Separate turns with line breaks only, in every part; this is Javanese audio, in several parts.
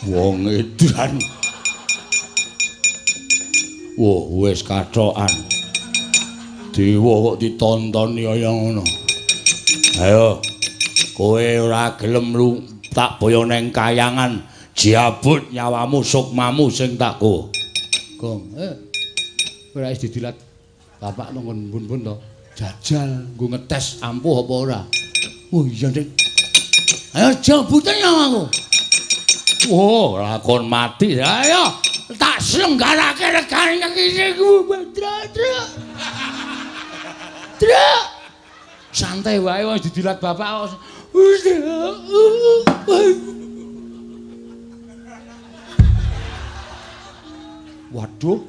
Wong edan. Wah, wis kathokan. Dewa kok ditontoni kaya ngono. Ayo, kowe ora gelem lu tak boyo neng kayangan, jabut nyawamu sukmamu sing tak go. Gong, ora wis didilat bapak nang bun-bun to. Jajal nggo ngetes ampuh apa ora. Oh iya, Dik. Ayo jabuten nyawaku. Oh, lakon mati. Ayo, tak selenggarake regane iki ku. Dra. Dra. Santai wae wis didilat bapak. Waduh.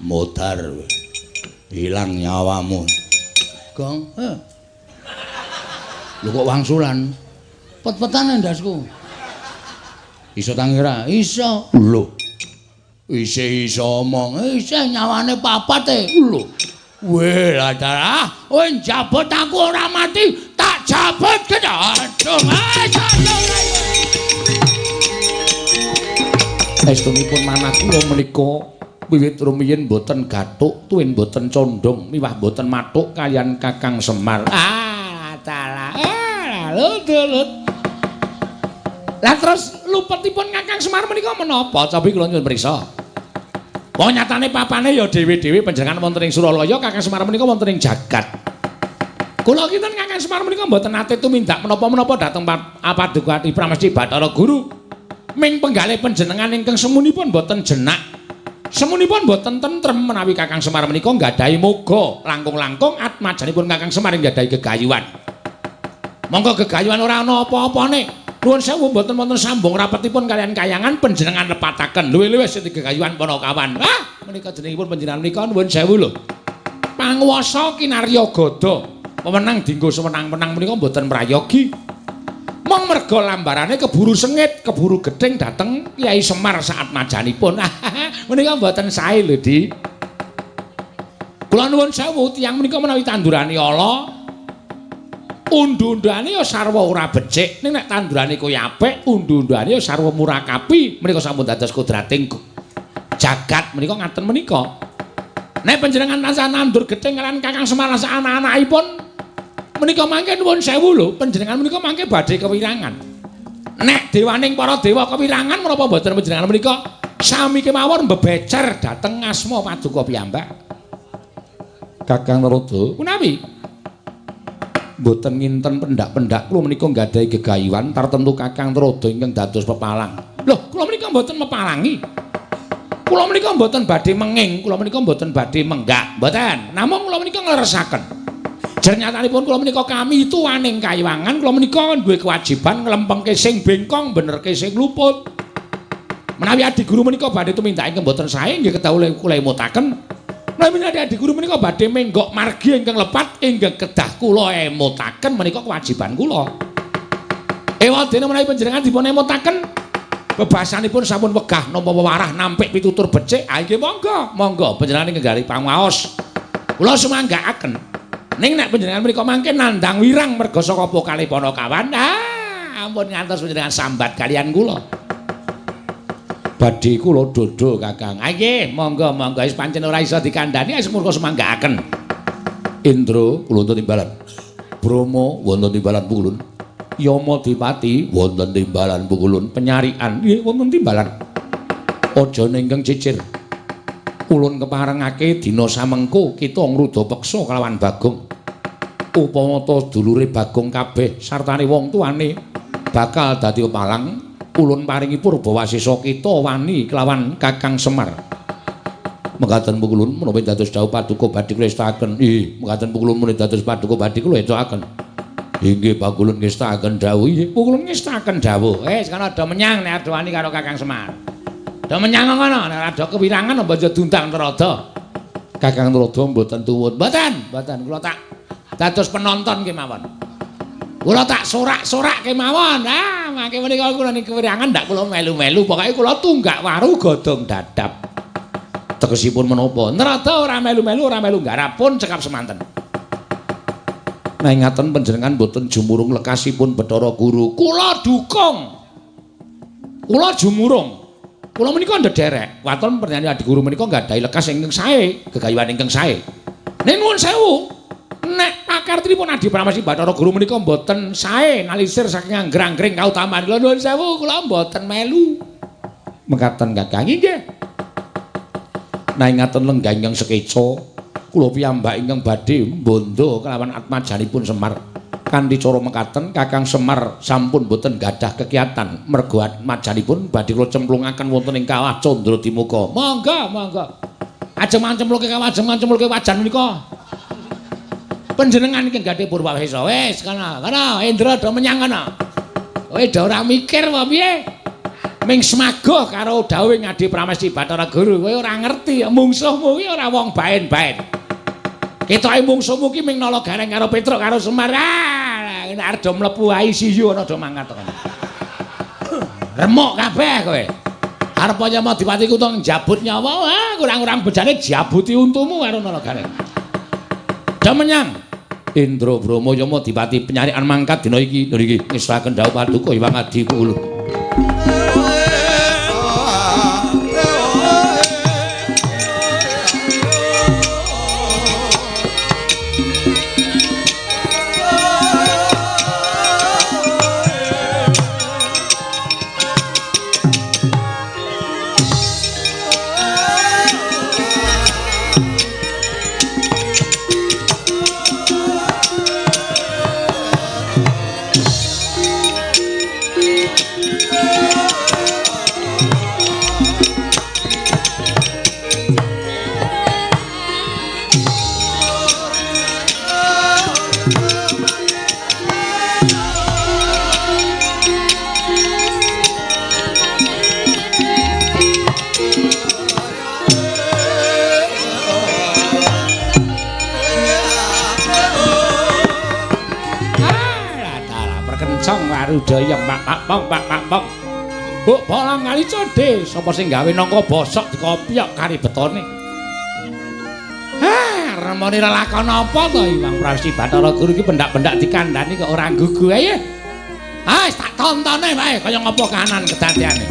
Modar. Hilang nyawamu. Gong, Lho kok wangsulan? Pet-petan ndasku. Iso tangi ora? Iso. Lho. Isih iso omong. Isih nyawane papat e. Lho. Weh, lah kowe njabut aku ora mati, tak jabut gedhong. Estunipun manah kula menika wiwit rumiyin mboten gathuk, tuwin mboten condong, miwah mboten mathuk kaliyan Kakang Semar. Ah, dalah. Ah, lut. Lah terus lupetipun Kakang Semar menika menapa? Cobi kula nyuwun prisa. Wong nyatane papane ya dhewe-dhewe panjenengan wonten ing Suralaya, Kakang Semar menika wonten ing jagat. Kula kinten Kakang Semar menika mboten nate tumindak menapa-menapa dhateng Paduka Pramesti Bathara Guru. Ming penggalih panjenengan ingkang semunipun mboten jenak. Semunipun mboten tentrem menawi Kakang Semar menika nggadahi moga langkung-langkung atmajanipun Kakang Semar nggadahi gegayuhan. Monggo gegayuhan ora ana apa-apane. Nuwun sewu mboten wonten sambung rapetipun kaliyan kayangan panjenengan lepataken. Luwih-luwih sing gegayuhan Panakawan. Ah, menika jenengipun panjenengan menika nuwun sewu lho. Panguwasa kinarya gada, wewenang dinggo sewenang-wenang menika mboten prayogi. Mong merga lambarane keburu sengit, keburu gething dhateng Kyai Semar saatmajanipun. Menika mboten sae lho, Di. Kula nuwun sewu tiyang menika menawi tandurane ala undu-unduane ya sarwa ora becik, ning nek tandurane kuwi apik, undu-unduane ya sarwa murakapi. Menika sampun dados kodrating jagat menika ngaten menika. Nek panjenengan tansah nandur gething kaliyan Kakang Semar sak anak-anakipun menika mangke nuwun sewu lho, panjenengan menika mangke badhe kewirangan. Nek dewaning para dewa kewirangan menapa mboten panjenengan menika sami kemawon mbebecer dhateng asma paduka piyambak. Kakang Narada, menawi mboten nginten pendak-pendak kula menika nggadahi gegayuhan tartemtu Kakang Narada ingkang dados pepalang. Lho, kula menika mboten mepalangi. Kula menika mboten badhe menging, kula menika mboten badhe menggak, mboten. Namung kula menika ngleresaken. Jernyatanipun kula menika kami tuwaning kayiwangan, kula menika duwe kewajiban nglempengke sing bengkong, benerke sing luput. Menawi adi guru menika badhe tumindak ingkang mboten sae nggih kedah kula emutaken. Menawi adi guru menika badhe menggok margi ingkang lepat ingkang kedah kula emutaken menika kewajiban kula. Ewadene menawi panjenengan dipun emutaken bebasanipun sampun wegah nampa wewarah nampik pitutur becik, ha nggih monggo, monggo panjenengan ingkang gari pangaos. Kula sumanggaaken. Ning nek panjenengan menika mangke nandhang wirang merga saka pokale Panakawan, ah ampun ngantos panjenengan sambat kaliyan kula. Badhe kula dodo Kakang. Ah nggih, monggo monggo wis pancen ora iso dikandhani wis murka sumanggaaken. Indra kula wonten timbalan. Brahma wonten timbalan pukulun. Yama Dipati wonten timbalan pukulun. Penyarikan nggih wonten timbalan. Aja ingkang cicir. Ulun keparengake dina samengko kita ngruda peksa kelawan Bagong. Upama ta dulure Bagong kabeh sartane wong tuane bakal dadi pepalang, ulun paringi purbawasesa kita wani kelawan Kakang Semar. Mekaten pukulun menawi dados dawuh paduka badhe kula estakaken. Ih, mekaten pukulun menawi dados paduka badhe kula estakaken. Inggih pakulun ngestakaken dawuh. Inggih pukulun ngestakaken dawuh. Wis kono ada menyang nek ada wani karo Kakang Semar. Do menyang ngono, nek ada kewirangan apa aja diundang Narada. Kakang Narada mboten tuwun. Mboten, mboten kula tak dados penonton kemawon. Kula tak sorak-sorak kemawon. Ah, mangke menika kula ning kewirangan ndak kula melu-melu, pokoke kula tunggak waru godhong dadap. Tegesipun menapa? Narada ora melu-melu, ora melu nggarap pun cekap semanten. Nek ngaten panjenengan mboten jumurung lekasipun Bathara Guru. Kula dukung. Kula jumurung. Kula menika ndederek. Waton pernyane Adi Guru menika nggadahi lekas ingkang sae, gegayuhan ingkang sae. Ning nuwun sewu, nek pakartinipun Adi Pramesti Bathara Guru menika mboten sae nalisir saking anggrang-anggring kautaman. Kula nuwun sewu, kula mboten melu. Mekaten Kakang inggih. Nanging ngaten lenggah ingkang sekeca, kula piyambak ingkang badhe mbondo kelawan atmajanipun Semar. Kanthi cara mekaten Kakang Semar sampun boten gadah kekiatan mergo atmajanipun badhe kula cemplungaken wonten ing kawah Candradimuka. Monggo, monggo. Ajeng mancemplungke kawah, ajeng mancemplungke wajan menika. Panjenengan iki gadhe purwawesa. Wis kana, kana Indra do menyang kana. Kowe do ora mikir apa piye? Ming semagoh karo dawuhe Adi Pramesti Bathara Guru. Kowe ora ngerti mungsuhmu kuwi ora wong baen-baen. Ketoke mungsuhmu ki ming nala gareng karo Petruk karo Semar. Ah, nek arep do mlebu ICU ana do mangkat tekan. Remuk kabeh kowe. Arep nyama Dipati Kutha njabut nyawa, ah kurang-kurang bejane jabuti untumu karo nala gareng. Do menyang Indra Brama Yama Dipati penyarikan mangkat dina iki. Lho iki ngesaken dawuh paduka Hyang Adi Kula. Rudaya pak pak pong pak pak pong. Mbok bolang kali codhe, sapa sing gawe nangka bosok dikopyok kari betone. Ha, remone lelakon apa to Hyang Pramesti Bathara Guru iki pendak-pendak dikandhani kok ora gugu ae. Ah, wis tak tontone wae kaya ngapa kahanan kedadeane.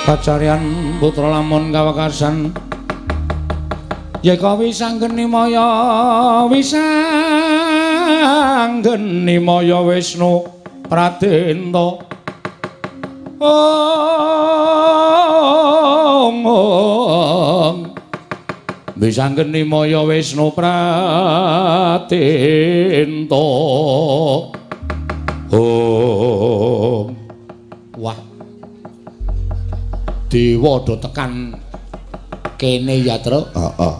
Kacarian putra lamun kawekasan yeka wisanggeni maya wisanggeni maya Wisnu Pradenta ong ong wisanggeni maya Wisnu Pradenta ong. Wah, dewa do tekan kene ya, Truk. Heeh.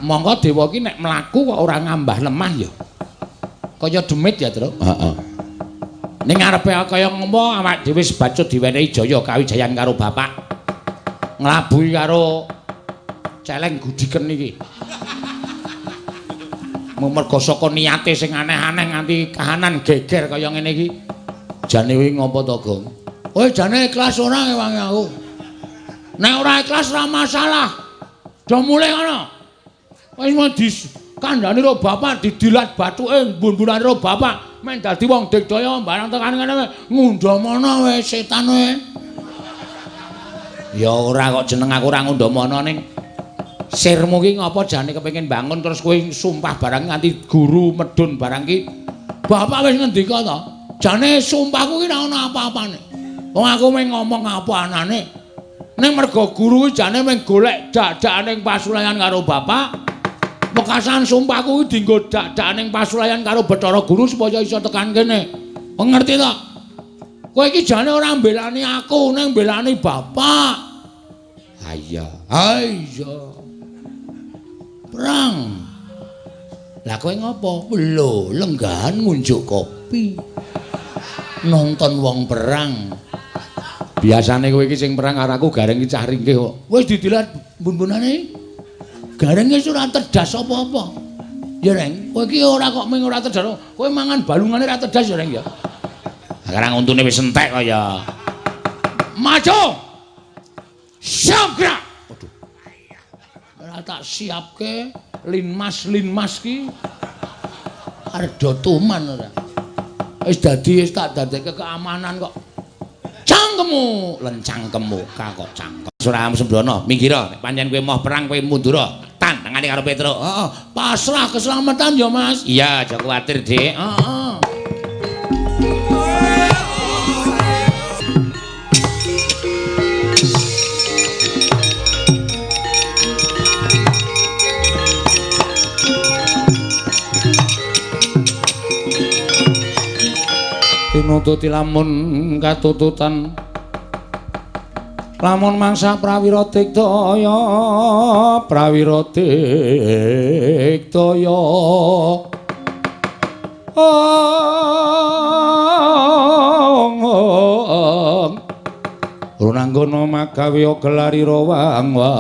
Monggo dewa iki nek mlaku kok ora ngambah lemah ya. Kaya demit ya, Truk. Heeh. Ning ngarepe kaya ngopo awak dhewe wis bacut diwenehi jaya kawijayan karo bapak. Nglabuhi karo celeng gudiken iki. Mergo saka niate sing aneh-aneh nganti kahanan geger kaya ngene iki. Jane kuwi ngopo to, Gong? Kowe jane ikhlas ora ngewangi aku. Nek ora ikhlas ora masalah. Do mulih ngono. Wis mau dikandhani karo bapak didilat bathuke mbun-mbunane karo bapak men dadi wong digdaya barang tekan ngene ngundhamana wis setan kowe. Ya ora kok jeneng aku ora ngundhamana ning sirmu ki ngapa jane kepengin bangun terus kowe sumpah barang nganti guru medun barang ki. Bapak wis ngendika to. Jane sumpahku ki ora ana apa-apane. Wong aku mung ngomong apa anane. Ning mergo guru kuwi jane mung golek dak-dakane pasulayan karo bapak. Wekasan sumpahku kuwi dienggo dak-dakane pasulayan karo Bathara Guru supaya iso tekan kene. Ngerti to? Kowe iki jane ora mbelani aku, ning mbelani bapak. Ha iya. Ha iya. Perang. Lah kowe ngopo? Lho, lenggahan ngunjuk kopi. Nonton wong perang. Biasane kowe iki sing perang karo aku Gareng iki cah ringkih kok. Wis didilat bun-bunane. Gareng wis ora terdas apa-apa. Ya Reng, kowe iki ora kok mung ora terdas. Kowe mangan balungane ora terdas ya Reng ya. Sekarang untune wis entek kok ya. Maju. Siap gerak. Waduh. Ora tak siapke linmas-linmas ki. Arep do tuman ora. Wis dadi wis tak dadekke keamanan kok. Cangkemmu, lencangkemmu, kok cangkem. Surah Sembrono, minggir nek pancen kowe moh perang kowe mundur. Tantangane karo Petruk. Heeh, pasrah keselamatan ya, Mas. Iya, aja kuwatir, Dik. Heeh. Tinututi lamun katututan lamun mangsa prawira digdaya prawira digdaya ong runanggono magawe gelarira wang wang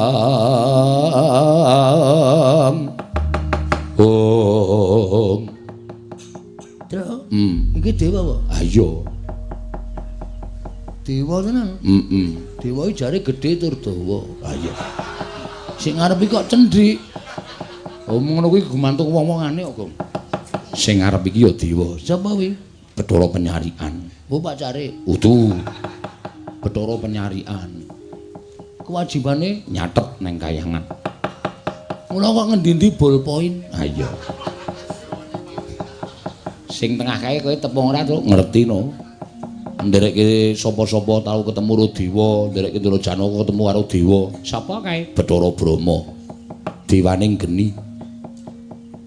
ong. Iki dewa apa? Ayo. Dewa tenan. Heeh. Dewa iki jare gedhe tur dawa. Ha iya. Sing ngarep iki kok cendhik. Oh ngono kuwi gumantung wong-wongane kok, Gong. Sing ngarep iki ya dewa. Sapa kuwi? Bathara Penyarikan. Oh, Pak Carik. Udu. Bathara Penyarikan. Kewajibane nyatet nang kayangan. Mula kok ngendi-endi ballpoint. Ha iya. Sing tengah kae kowe tepung ora, Truk? Ngerti no. Nderekke sapa-sapa tau ketemu karo dewa, nderekke Ndara Janaka ketemu karo dewa. Sapa kae? Bathara Brahma. Dewaning geni.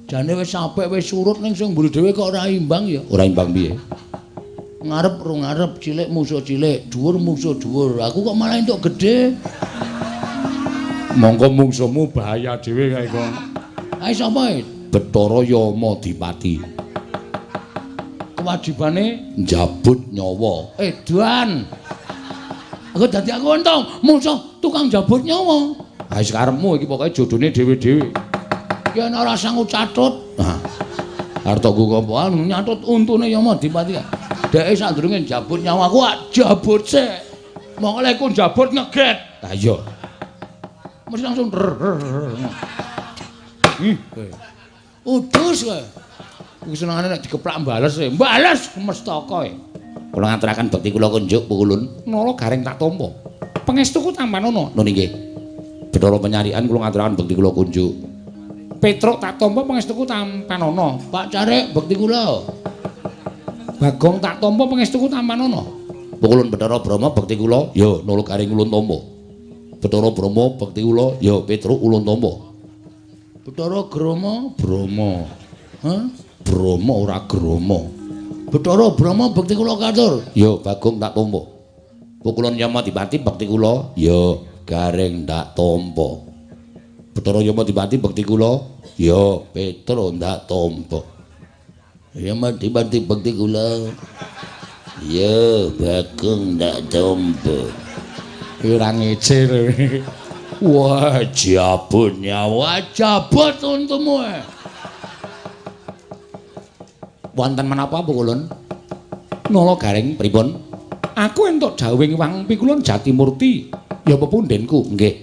Jane wis apik wis surut ning sing mburi dhewe kok ora imbang ya. Ora imbang piye? Ngarep ro ngarep, cilik musuh cilik, dhuwur musuh dhuwur. Aku kok malah entuk gedhe. Mongko mungsuhmu bahaya dhewe kae kok. Ae sapa e? Bathara Yamadipati. Kewajibane njabut nyawa. Edan. Aku dadi aku untung musuh tukang njabut nyawa. Ha wis karepmu iki pokoke jodone dhewe-dhewe. Iki ana ora sanggup catut. Hah. Arep tok nggo nyatut untune Yamadipati. Dheke sadurunge njabut nyawa aku jabut sik. Mongko lek ku njabut ngeget. Ha iya. Mesti langsung ih kowe. Udus kowe. Iki senengane nek dikeplak bales e. Bales mestaka e. Kula ngaturaken bekti kula kunjuk pukulun. Nala Gareng tak tampa. Pangestuku tampanono. Nun inggih. Bathara Penyarikan kula ngaturaken bekti kula kunjuk. Petruk tak tampa pangestuku tampanono. Pak Carik bekti kula. Bagong tak tampa pangestuku tampanono. Pukulun Bathara Brahma bekti kula. Ya Nala Gareng ulun tampa. Bathara Brahma bekti kula. Ya Petruk ulun tampa. Bathara Grama Brahma. Hah? Brahma ora Grama. Bathara Brahma bekti kula katur. Ya Bagong tak tampa. Pukulun Yamadipati bekti kula. Ya Gareng tak tampa. Bathara Yamadipati bekti kula. Ya Petruk tak tampa. Yamadipati bekti kula. Ya Bagong tak tampa. Ora ngece lho. Wah, jabut nyawa, jabut untumu. Wonten menapa pukulun? Nala Gareng pripun? Aku entuk dawuhing Wang Pikulun Jatimurti, ya pepundhenku nggih.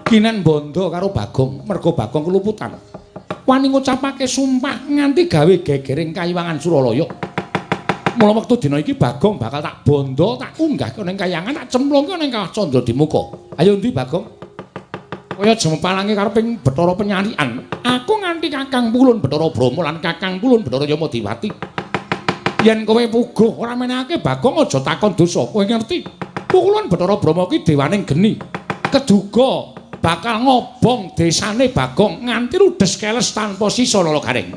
Ginen bondo karo Bagong, merga Bagong keluputan. Wani ngucapake sumpah nganti gawe gegering kayiwangan Suralaya. Mula wektu dina iki Bagong bakal tak bondo, tak unggahke ning kayangan, tak cemplungke ning Kawah Candradimuka. Ayo ndi Bagong? Kaya jemepalange kareping Bathara Penyarikan. Aku nganti Kakang Pulun Bathara Brahma lan Kakang Pulun Bathara Yamadipati. Yen kowe puguh ora menehake Bagong aja takon dosa. Kowe ngerti? Pukulun Bathara Brahma ki dewaning geni. Keduga bakal ngobong desane Bagong nganti ludes keles tanpa sisa Nala Gareng.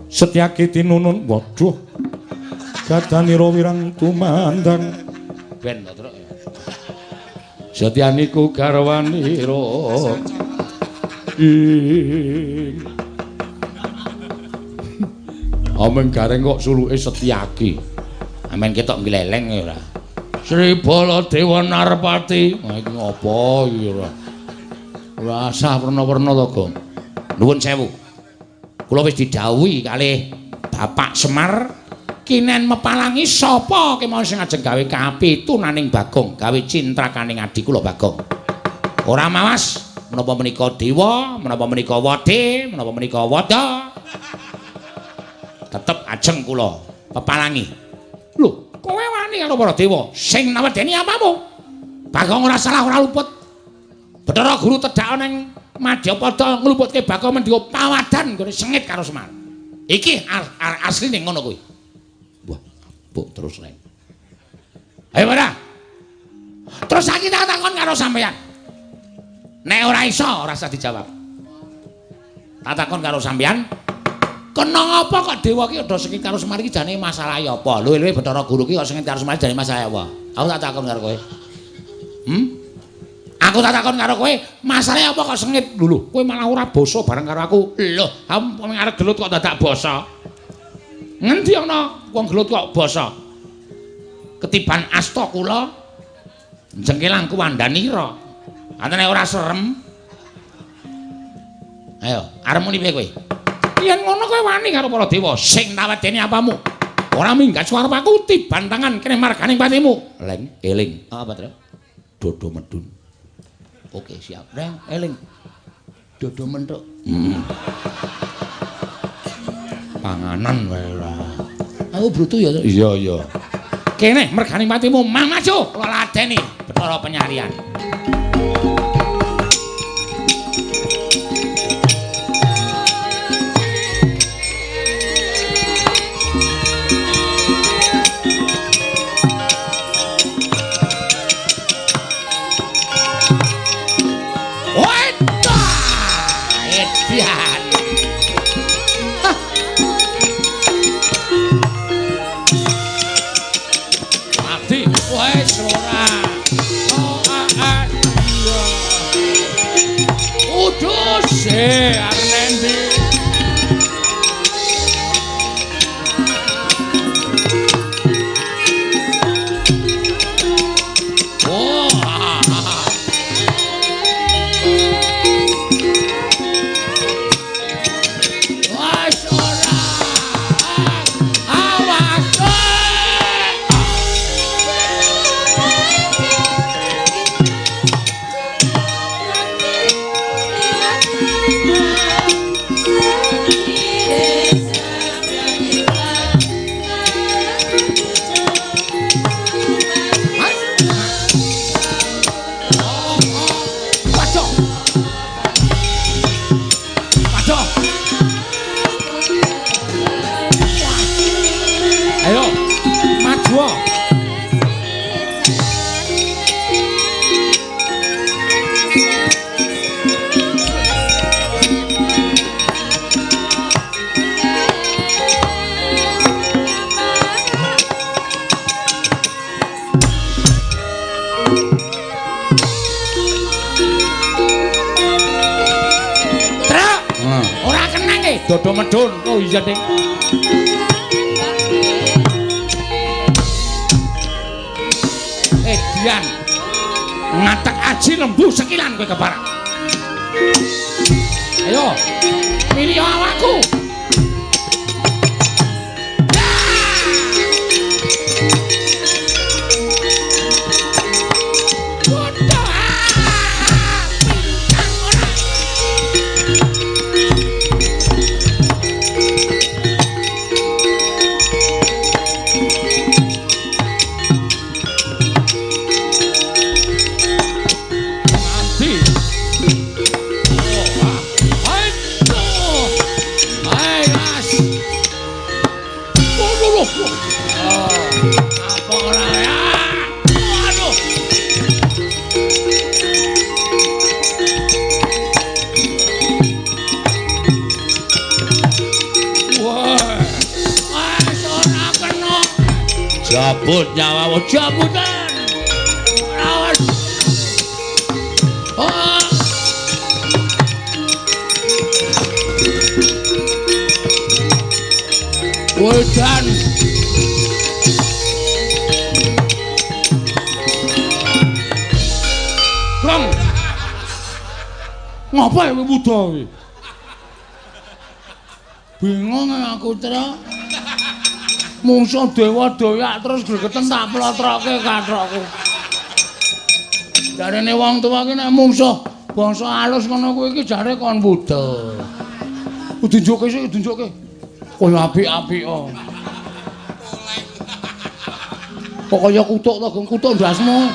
Setyaki tinunun waduh. Gadanira wirang tumandang. Ben to, Truk. Setyaniku garwanira. Ing. Ameng gareng kok suluke Setyaki. Amen ketok gleleng ya ora. Sri Baladewa Narpati. Wah iki ngopo iki ora. Ora sah werna-werna to, Gong. Nuwun sewu. Kula wis didhawuhi kalih Bapak Semar kinen mepalangi sapa kemawon sing ajeng gawe kapitunaning Bagong, gawe cintrakaning adi kula Bagong. Ora mawas menapa menika dewa, menapa menika wade, menapa menika wada. Tetep ajeng kula pepalangi. Lho, kowe wani karo para dewa sing nawedeni apamu? Bagong ora salah ora luput. Bathara Guru tedhak ning Madyapada ngluputke Bagong mendika pawadan nggone sengit karo Semar. Iki asline ngono kuwi. Wah, abuk terus reng. Ayo ora. Terus saiki tak takon karo sampeyan. Nek ora iso ora usah dijawab. Tak takon karo sampeyan. Kena apa kok dewa ki udah sengit karo Semar iki jane masalahe apa? Luwe-luwe Bathara Guru ki kok sengit karo Semar jane masalahe apa? Aku tak takon karo kowe. Aku tak takon karo kowe, masalahe apa kok sengit? Lho, kowe malah ora basa bareng karo aku. Lho, aku arep gelut kok dadak basa. Ngendi ana wong gelut kok basa? Ketiban asta kula jengkelang kuwandanira. Antene ora serem. Ayo, arep muni piye kowe? Yen ngono kowe wani karo para dewa sing tawedeni apamu? Ora minggat suara aku tiban tangan kene marganing patimu. Leng, eling. Apa, Tru? Dodo medun. Oke, siap. Reng, eling. Dodo menthuk. Panganan wae ora. Aku brutu ya. Iya, iya. Kene merganing patimu mang maju kula ladeni Bathara Penyarian. Dodo medun. Oh iya, Ding. Edian. Ngatek aji lembu sekilan kowe keparak. Ayo, pilih awakku. Jabut nyawamu, jabutan. Awas. Edan. Gong. Ngapa kowe wuda kowe? Bingung aku, Tra. Mungsuh dewa doyak terus gregeten tak plotroke kathokku. Jarene wong tuwa ki nek mungsuh bangsa alus ngono kuwi iki jare kon wuda. Tunjukke sik, tunjukke. Kaya apik-apik kok. Kok kaya kutuk to, Gong, kutuk ndasmu.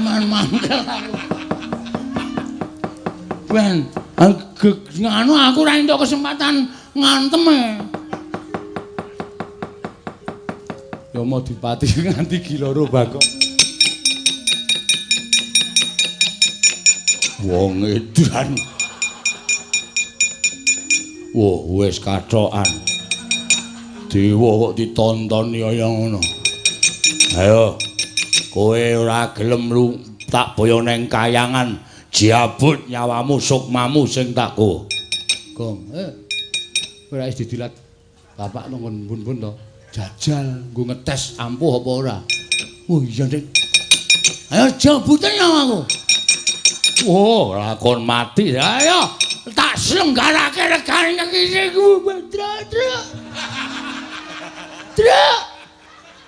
Man mangkel aku. Ben, nganu aku ora entuk kesempatan ngantem e. Yama Dipati nganti giloro Bagong. Wong edan. Wah, wis kathokan. Dewa kok ditontoni kaya ngono. Ayo, kowe ora gelem lu tak boyo neng kayangan, jabut nyawamu sukmamu sing tak go. Gong, ora wis didilat bapak nang bun-bun to. Jajal nggo ngetes ampuh apa ora. Oh iya, Dik. Ayo jabuten nyawaku. Oh, lakon mati. Ayo, tak selenggarake regane iki ku Badra. Dra.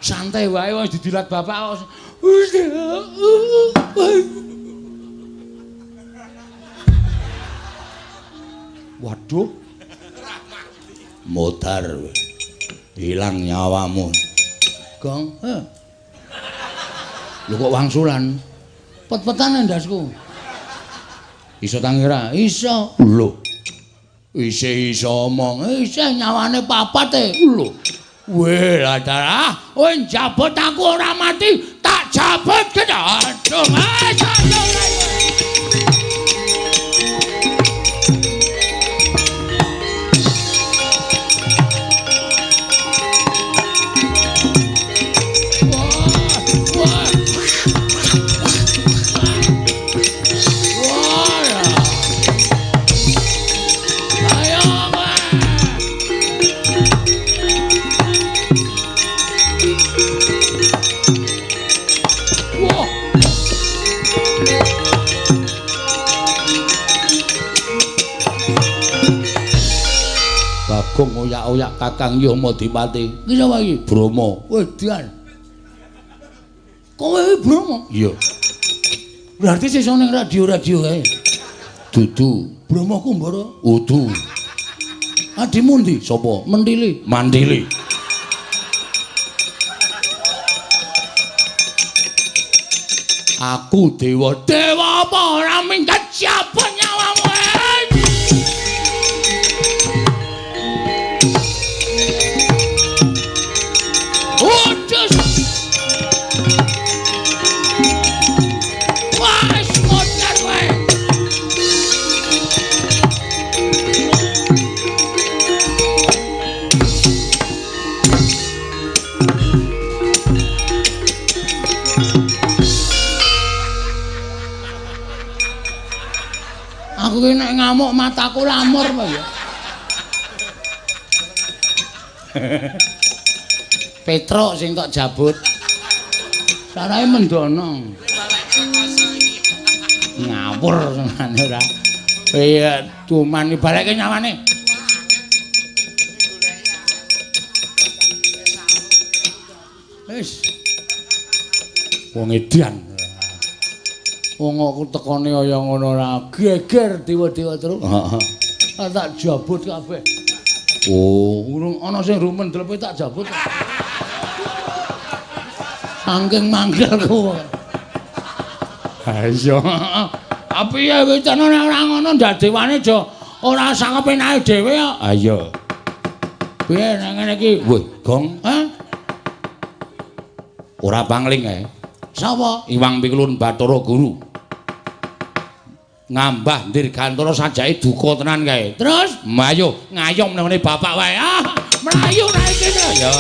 Santai wae wis didilat bapak. Waduh. Modar. Hilang nyawamu. Gong, Lho kok wangsulan? Pet-petan ndasku. Iso tangi ora? Iso. Lho. Isih iso omong. Isih nyawane papat e. Lho. Weh, lah darah, kowe njabut aku ora mati, tak jabut kena. Aduh, Bagong oyak-oyak Kakang Yama Dipati. Iki sapa iki? Brama. Wedan. Kowe iki Brama? Iya. Berarti sesuk ning radio-radio kae. Dudu. Brama Kumbara? Udu. Adimu ndi? Sapa? Mentili. Mandili. Aku dewa. Dewa apa ora minggat siapa nyawamu? Aku ki nek ngamuk mataku lamur apa ya. Petruk sing tok jabut. Sarahe mendono. Ngawur senane ora. Iya, cuman balekke nyawane. Wis. Wong edan. Wong aku tekone kaya ngono ora geger dewa-dewa terus. Heeh. Tak jabut kabeh. Oh, urung ana sing rumen dlepe tak jabut. Saking mangkelku. Ha iya. Tapi ya wicana nek ora ngono ndak dewane aja ora sakepenake dhewe kok. Ha iya. Piye nek ngene iki? Weh, Gong. Hah? Ora pangling kae. Sapa? Iwang Pikulun Bathara Guru. Ngambah Dirgantara sajake duka tenan kae. Terus, mayo ngayom nang ngene bapak wae. Ah, mlayu ra iki to. Ya.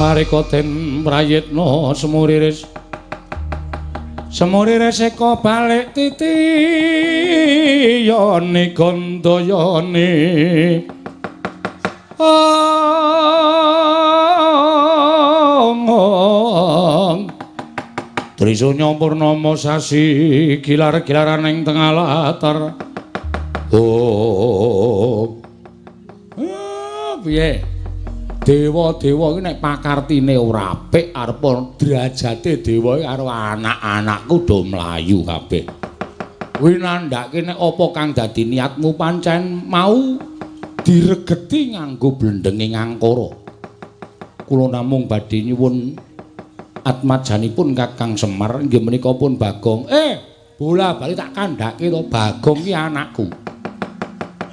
Marika den prayitna semuriris. Semuriris eka balik titiyane gandayane. Ong. Trisunya purnama sasi gilar-gilaran ing tengah latar. Oh. Piye? Dewa-dewa iki nek pakartine ora apik arep derajate dewa iki karo anak-anakku do mlayu kabeh. Kuwi nandhake nek apa kang dadi niatmu pancen mau diregeti nganggo blendenge ngangkara. Kula namung badhe nyuwun atmajanipun Kakang Semar inggih menika pun Bagong. Bola bali tak kandhake to, Bagong ki anakku.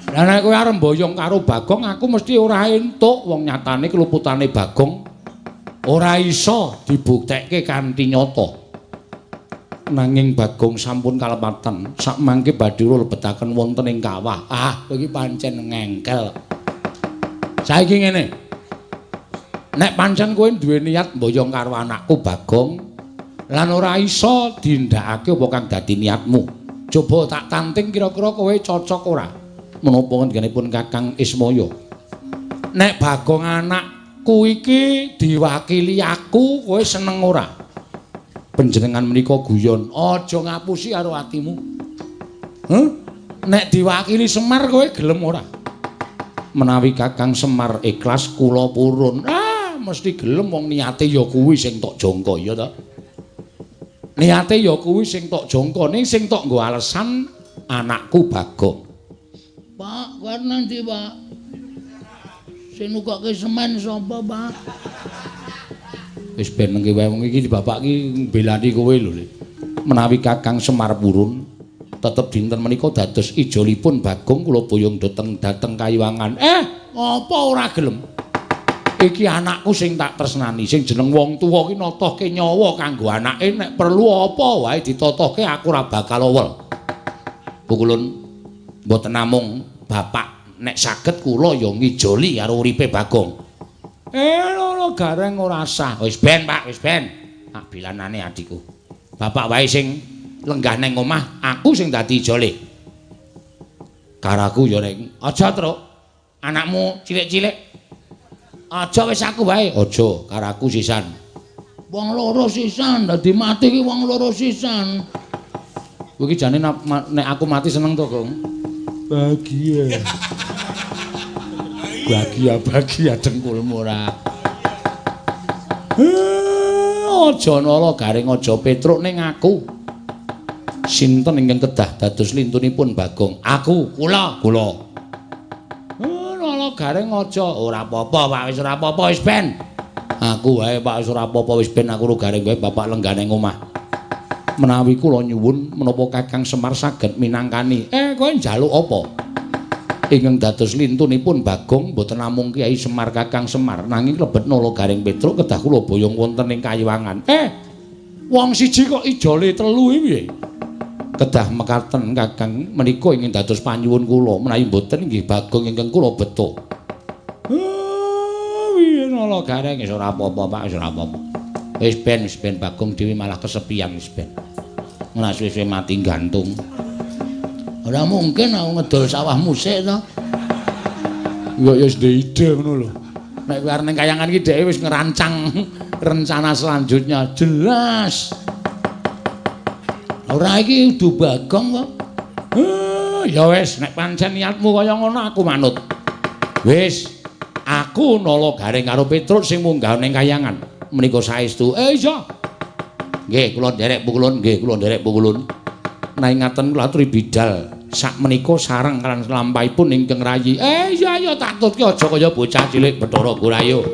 Lah nek kowe arep mboyong karo Bagong aku mesti ora entuk, wong nyatane keluputane Bagong ora iso dibuktekke kanthi nyata. Nanging Bagong sampun kalepatan, sakmangke badhe lebetaken wonten ing kawah. Ah, kowe iki pancen ngengkel. Saiki ngene. Nek pancen kowe duwe niat mboyong karo anakku Bagong lan ora iso dindakake apa kang dadi niatmu. Coba tak tanting kira-kira kowe cocok ora? Menapa ngendikanipun Kakang Ismaya? Nek Bagong anakku iki diwakili aku, kowe seneng ora? Panjenengan menika guyon, aja ngapusi karo atimu. Huh? Nek diwakili Semar kowe gelem ora? Menawi Kakang Semar ikhlas kula purun. Ah, mesti gelem wong niate ya kuwi sing tok jangka ya ta. Niate ya kuwi sing tok jangka, ning sing tok nggo alesan anakku Bagong.
Pak, kowe nang ndi, Pak? Sing nukokke semen sapa, Pak?
Wis ben nengke wae wong iki bapak iki mbelani kowe lho. Menawi Kakang Semar purun, tetep dinten menika dados ijolipun Bagong kula boyong dhateng Kayuwangan. Apa ora gelem? Iki anakku sing tak tresnani, sing jeneng wong tuwa ki notohke nyawa kanggo anake, nek perlu apa wae ditotohke aku ora bakal owel. Pukulun mboten namung bapak, nek saged kula ya ngijoli karo uripe Bagong. Lho gareng ora sah. Wis ben, Pak, wis ben. Tak bilanane adikku. Bapak wae sing lenggah nang omah, aku sing dadi ijole. Karaku ya reng. Aja, Truk. Anakmu cilik-cilik. Aja wis aku wae. Aja, karaku sisan.
Wong loro sisan, dadi mati ki wong loro sisan.
Kowe iki jane nek aku mati seneng to, Gong? Bahagia. Bahagia-bahagia dengkulmu ora. Aja nala garing aja Petruk ning aku. Sinten ingkang kedah dados lintunipun Bagong? Aku, kula, kula. Nala garing aja ora apa-apa, Pak, wis ora apa-apa wis ben. Aku wae Pak wis ora apa-apa wis ben aku ro garing wae bapak lenggah ning omah. Menawi kula nyuwun menapa Kakang Semar saged minangkani. Kowe njaluk apa? Ingkang dados lintunipun Bagong mboten namung Kyai Semar Kakang Semar nanging lebet Nala Garing Petruk kedah kula boyong wonten ing Kayuwangan. Wong siji kok ijole telu iki piye? Kedah mekaten Kakang menika ingkang dados panyuwun kula menawi mboten inggih Bagong ingkang kula beto. Piye Nala Garing wis ora apa-apa Pak wis ora apa-apa. Wis ben Bagong dhewe malah kesepian wis ben. Ora suwe-suwe mati gantung.
Ora mungkin aku ngedol sawahmu sik to.
Ya wis ndek ide ngono lho. Nek kowe arep ning kayangan iki dheke wis ngerancang rencana selanjutnya jelas.
Ora iki udu Bagong kok.
Ya wis nek pancen niatmu kaya ngono aku manut. Wis, aku Nala Garing karo Petruk sing munggah ning kayangan. Menika saestu. Iya. Nggih, kula nderek pukulun, nggih, kula nderek pukulun. Nanging ngaten kula aturi bidal sakmenika sareng lan lampahipun ingkang rayi. Iya iya tak tutke aja kaya bocah cilik Bathara Gurayo.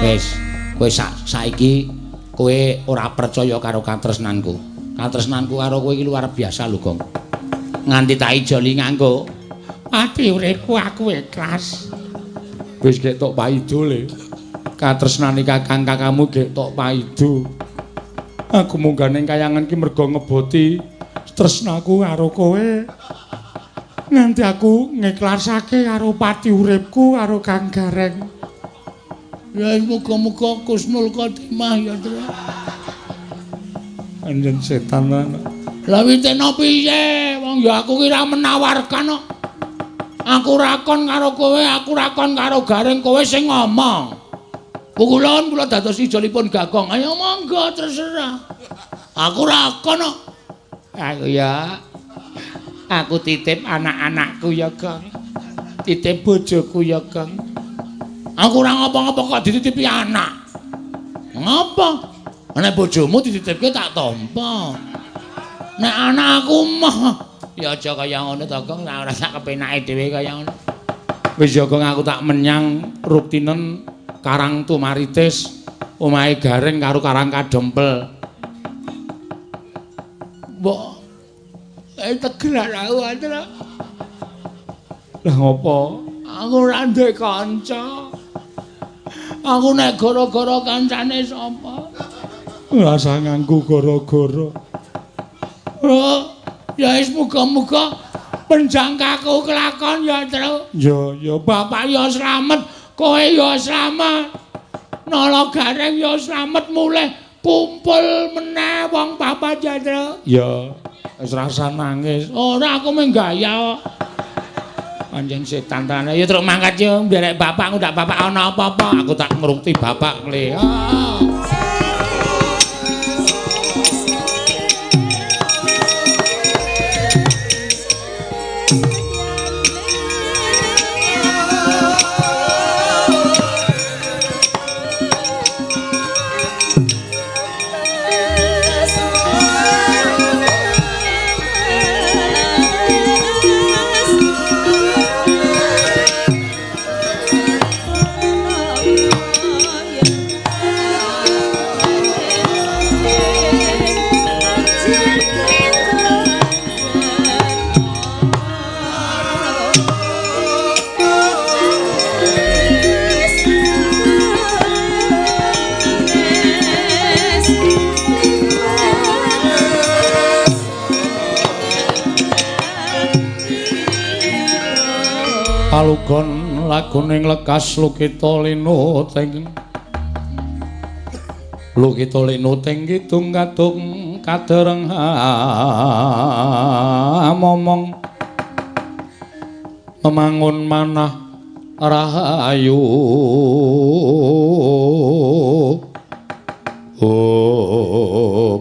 Wis, kowe saiki kowe ora percaya karo katresnanku. Katresnanku karo kowe iki luar biasa lho, Gong. Nganti tak ijoli nganggo ati uripku aku ikhlas. Wis gek tok paido le. Katresnane kakang kakangmu gek tok paido. Aku munggah ning kayangan ki mergo ngeboti tresnaku karo kowe. Nganti aku ngiklasake karo pati uripku karo Kang Gareng.
Ya muga-muga kusnul khotimah ya, Tru.
Anjen setan lan.
Lah witena piye? Wong ya aku ki ora menawarkan kok. Aku rakon karo kowe, aku rakon karo Gareng, kowe sing ngomong. Pukulon kula dados ijolipun Gagong. Ayo monggo terserah. Aku rakon kok.
Aku ya. Aku titip anak-anakku ya, Gong. Titip bojoku ya, Gong.
Aku ora ngapa-ngapa kok dititipi anak. Ngapa? Nek bojomu dititipke tak tampa. Nek anak aku mah
ya aja kaya ngono to, Gong. Ora sak kepenake dhewe kaya ngono. Wis ya, Gong, aku tak menyang Ruptinen Karang Tumaritis, omahe Gareng karo Karang Kadempel.
Mbok tegeran aku, Atra.
Lah ngopo?
Aku ora duwe kanca. Aku nek gara-gara kancane sapa?
Ora usah nganggo gara-gara.
Oh, ya wis muga-muga penjangkaku kelakon ya, Tru.
Ya, ya
bapak ya slamet, kowe ya slamet. Nala Gareng ya slamet mulih kumpul meneh wong papat ya, Tru.
Ya. Wis rasa nangis.
Ora, aku mung gaya kok.
Pancen setan tenan. Ya truk mangkat yo nderek bapak, ndak bapak ana apa-apa. Aku tak ngrukti bapak le. Ah. Palugon laguning lekas lukita linuting lukita linuting kidung kadung kadereng momong memangun manah rahayu. Om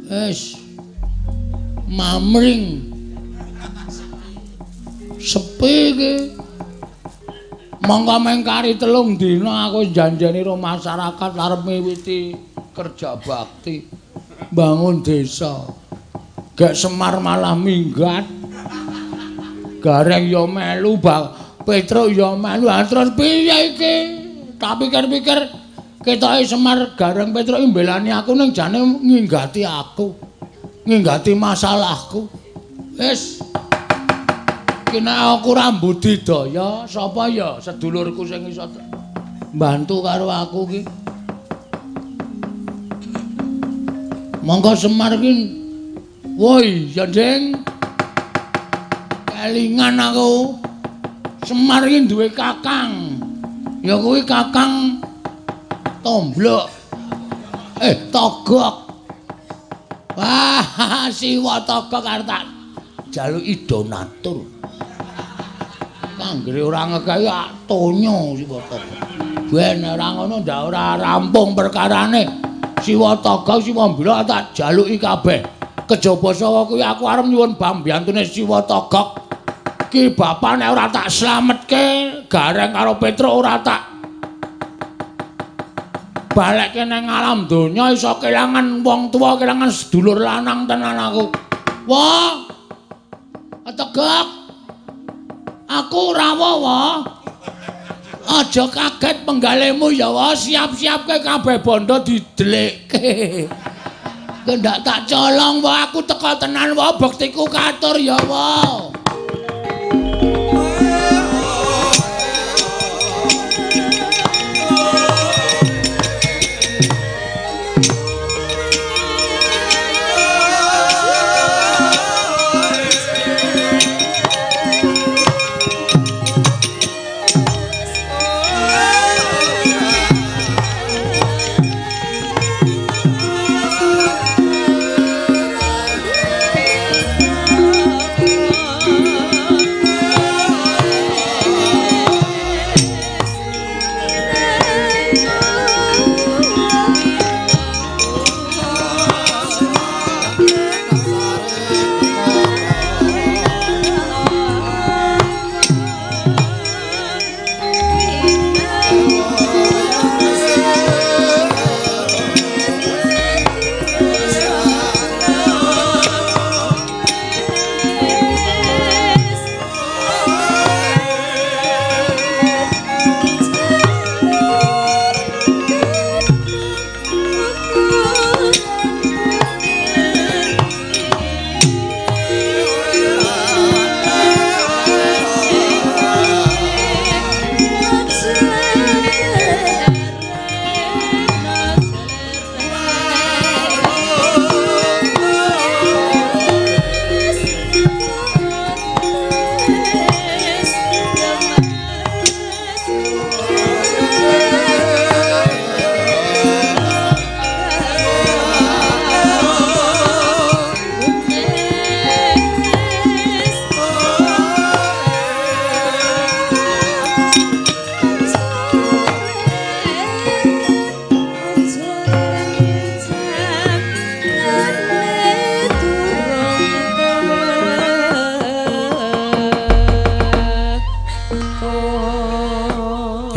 wis mamring sepi iki. Monggo mengkari 3 dina aku janjani karo masyarakat arep miwiti kerja bakti bangun desa. Gek Semar malah minggat. Gareng ya melu, Petruk ya melu. Terus piye iki? Tak pikir-pikir ketoke Semar Gareng Petruk mbelani aku ning jane nginggati aku. Nginggati masalahku. Wis kena aku ora mbudidaya, sapa ya sedulurku sing iso mbantu karo aku ki. Monggo Semar ki. Woi, ya Ding. Kelingan aku. Semar ki duwe kakang. Ya kuwi kakang Tomblok. Togok. Wah, Siwa Togok arep tak jaluki donatur. Anggere ora ngekai tonyo Siwa Togok. Ben ora ngono ndak ora rampung perkarane. Siwa Togok Siwa Mblok tak jaluki kabeh. Kejaba sawa kuwi aku arep nyuwun pambiyantune Siwa Togok. Ki bapak nek ora tak slametke Gareng karo Petruk ora tak balekke nang alam donya iso kelangan wong tuwa, kelangan sedulur lanang tenan aku. Wah. Togok. Aku ora wawa. Aja kaget penggalemu ya wae, siap-siapke kabeh bondo didelikke. Ndak tak colong wae, aku teko tenan wae, bektiku katur ya wae.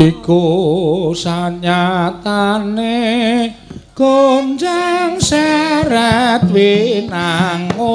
Iku sanyatane gonjang seret winangun.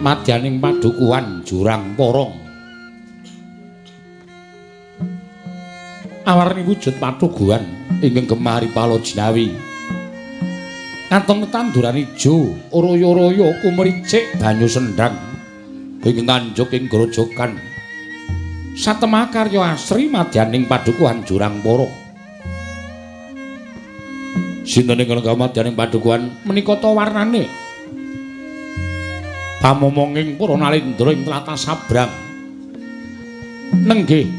Madyaning padukuhan Jurang Porong awarni wujud patuguhan ingkang gemari pala jinawi katon tetanduran ijo oroyo-royo kumricik banyu sendang ingkang nganjuk ing grojogan satemah karya asri madyaning padukuhan Jurang Porong. Sinten ingkang madyaning padukuhan menika ta warnane pamomonging para nalindra ing tlatah Sabrang nenggih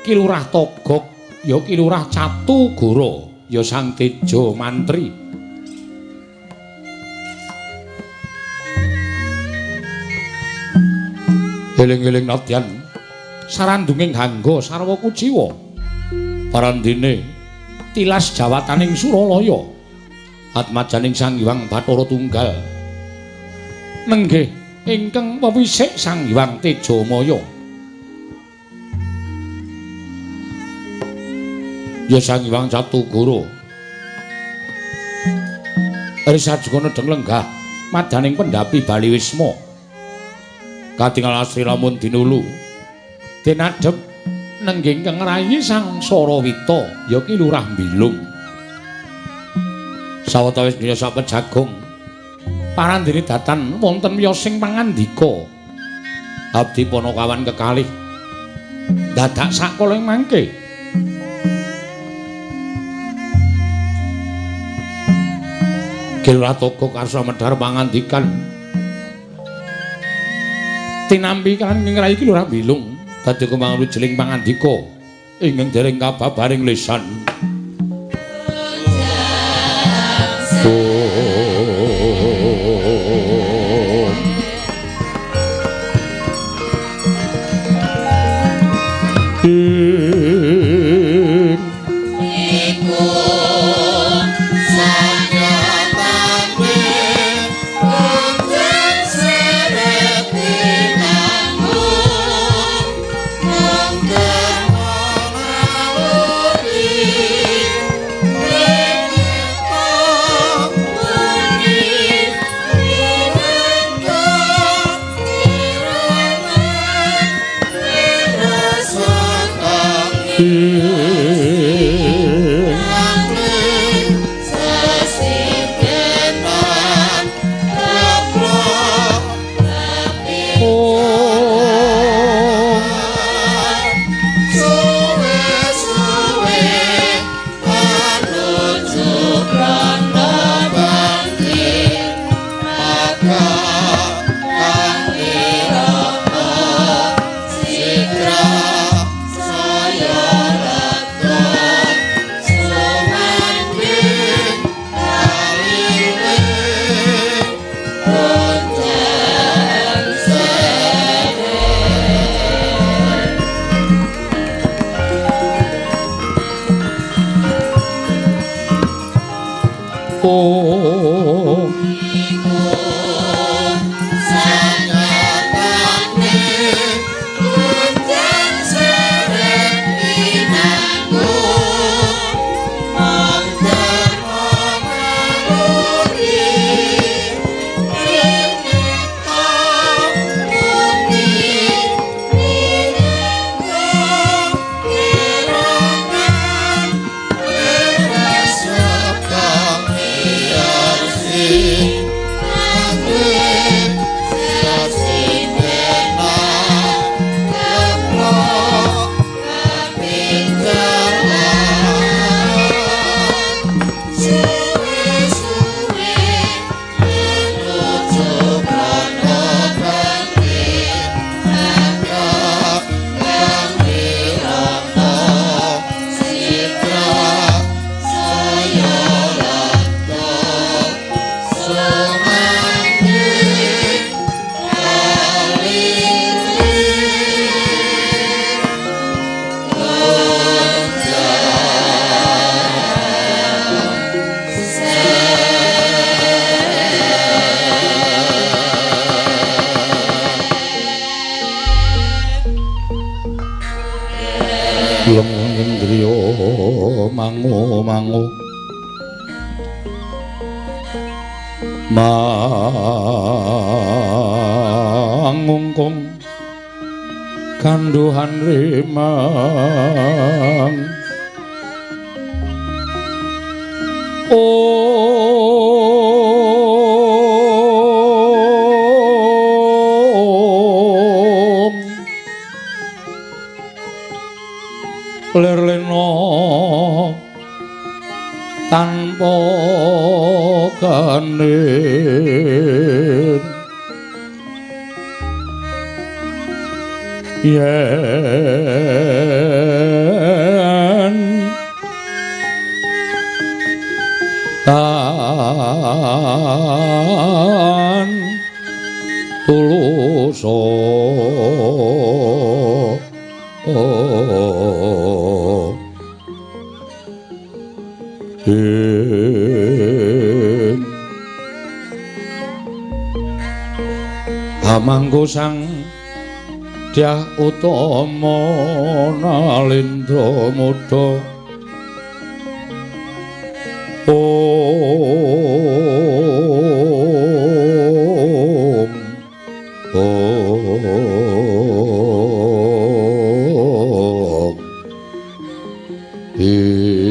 Ki Lurah Togog ya Ki Lurah Catugara ya Sang Teja Mantri. Eling-eling nadyan sarandunging hangga sarwa kuciwa parandene tilas jawataning Suralaya atmajaning Sang Hyang Bathara Tunggal nenggih ingkang wewisik Sang Hyang Tejamaya ya Sang Hyang Catugara Risajaka nedheng lenggah madaning pendhapi Bali Wisma katingal asri lamun dinulu den adhep nenggih ingkang ngrayi Sang Sarawita ya Ki Lurah Bilung. Sawetawis dunya sak pejagung Parandene datan wonten wiyosing pangandika. Abdi Panakawan kekalih dadak sakala ing mangke. Ki Lurah Togog karsa medhar pangandikan. Tinampi kan ing rai Ki Lurah Bilung dadi kembang lujeling pangandika ingkang dereng kababaring lisan. Mangu mangungkung kanduhan rimang om lerleno tanpa ganin yen tan tuluso Hamangku sang Dyah Utama Nalindra Muda Om Om Ing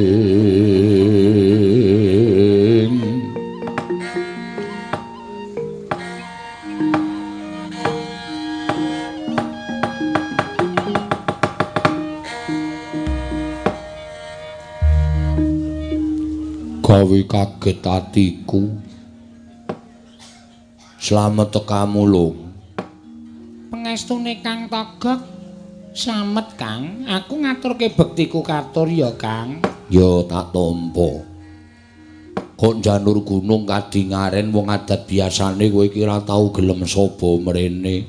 Gawe kaget atiku. Slamet tekamu, Lung.
Pengestune Kang Togog. Slamet, Kang. Aku ngaturke bektiku katur ya, Kang.
Ya tak tampa. Kok janur gunung kadingaren wong adat biasane kowe iki ora tau gelem saba mrene.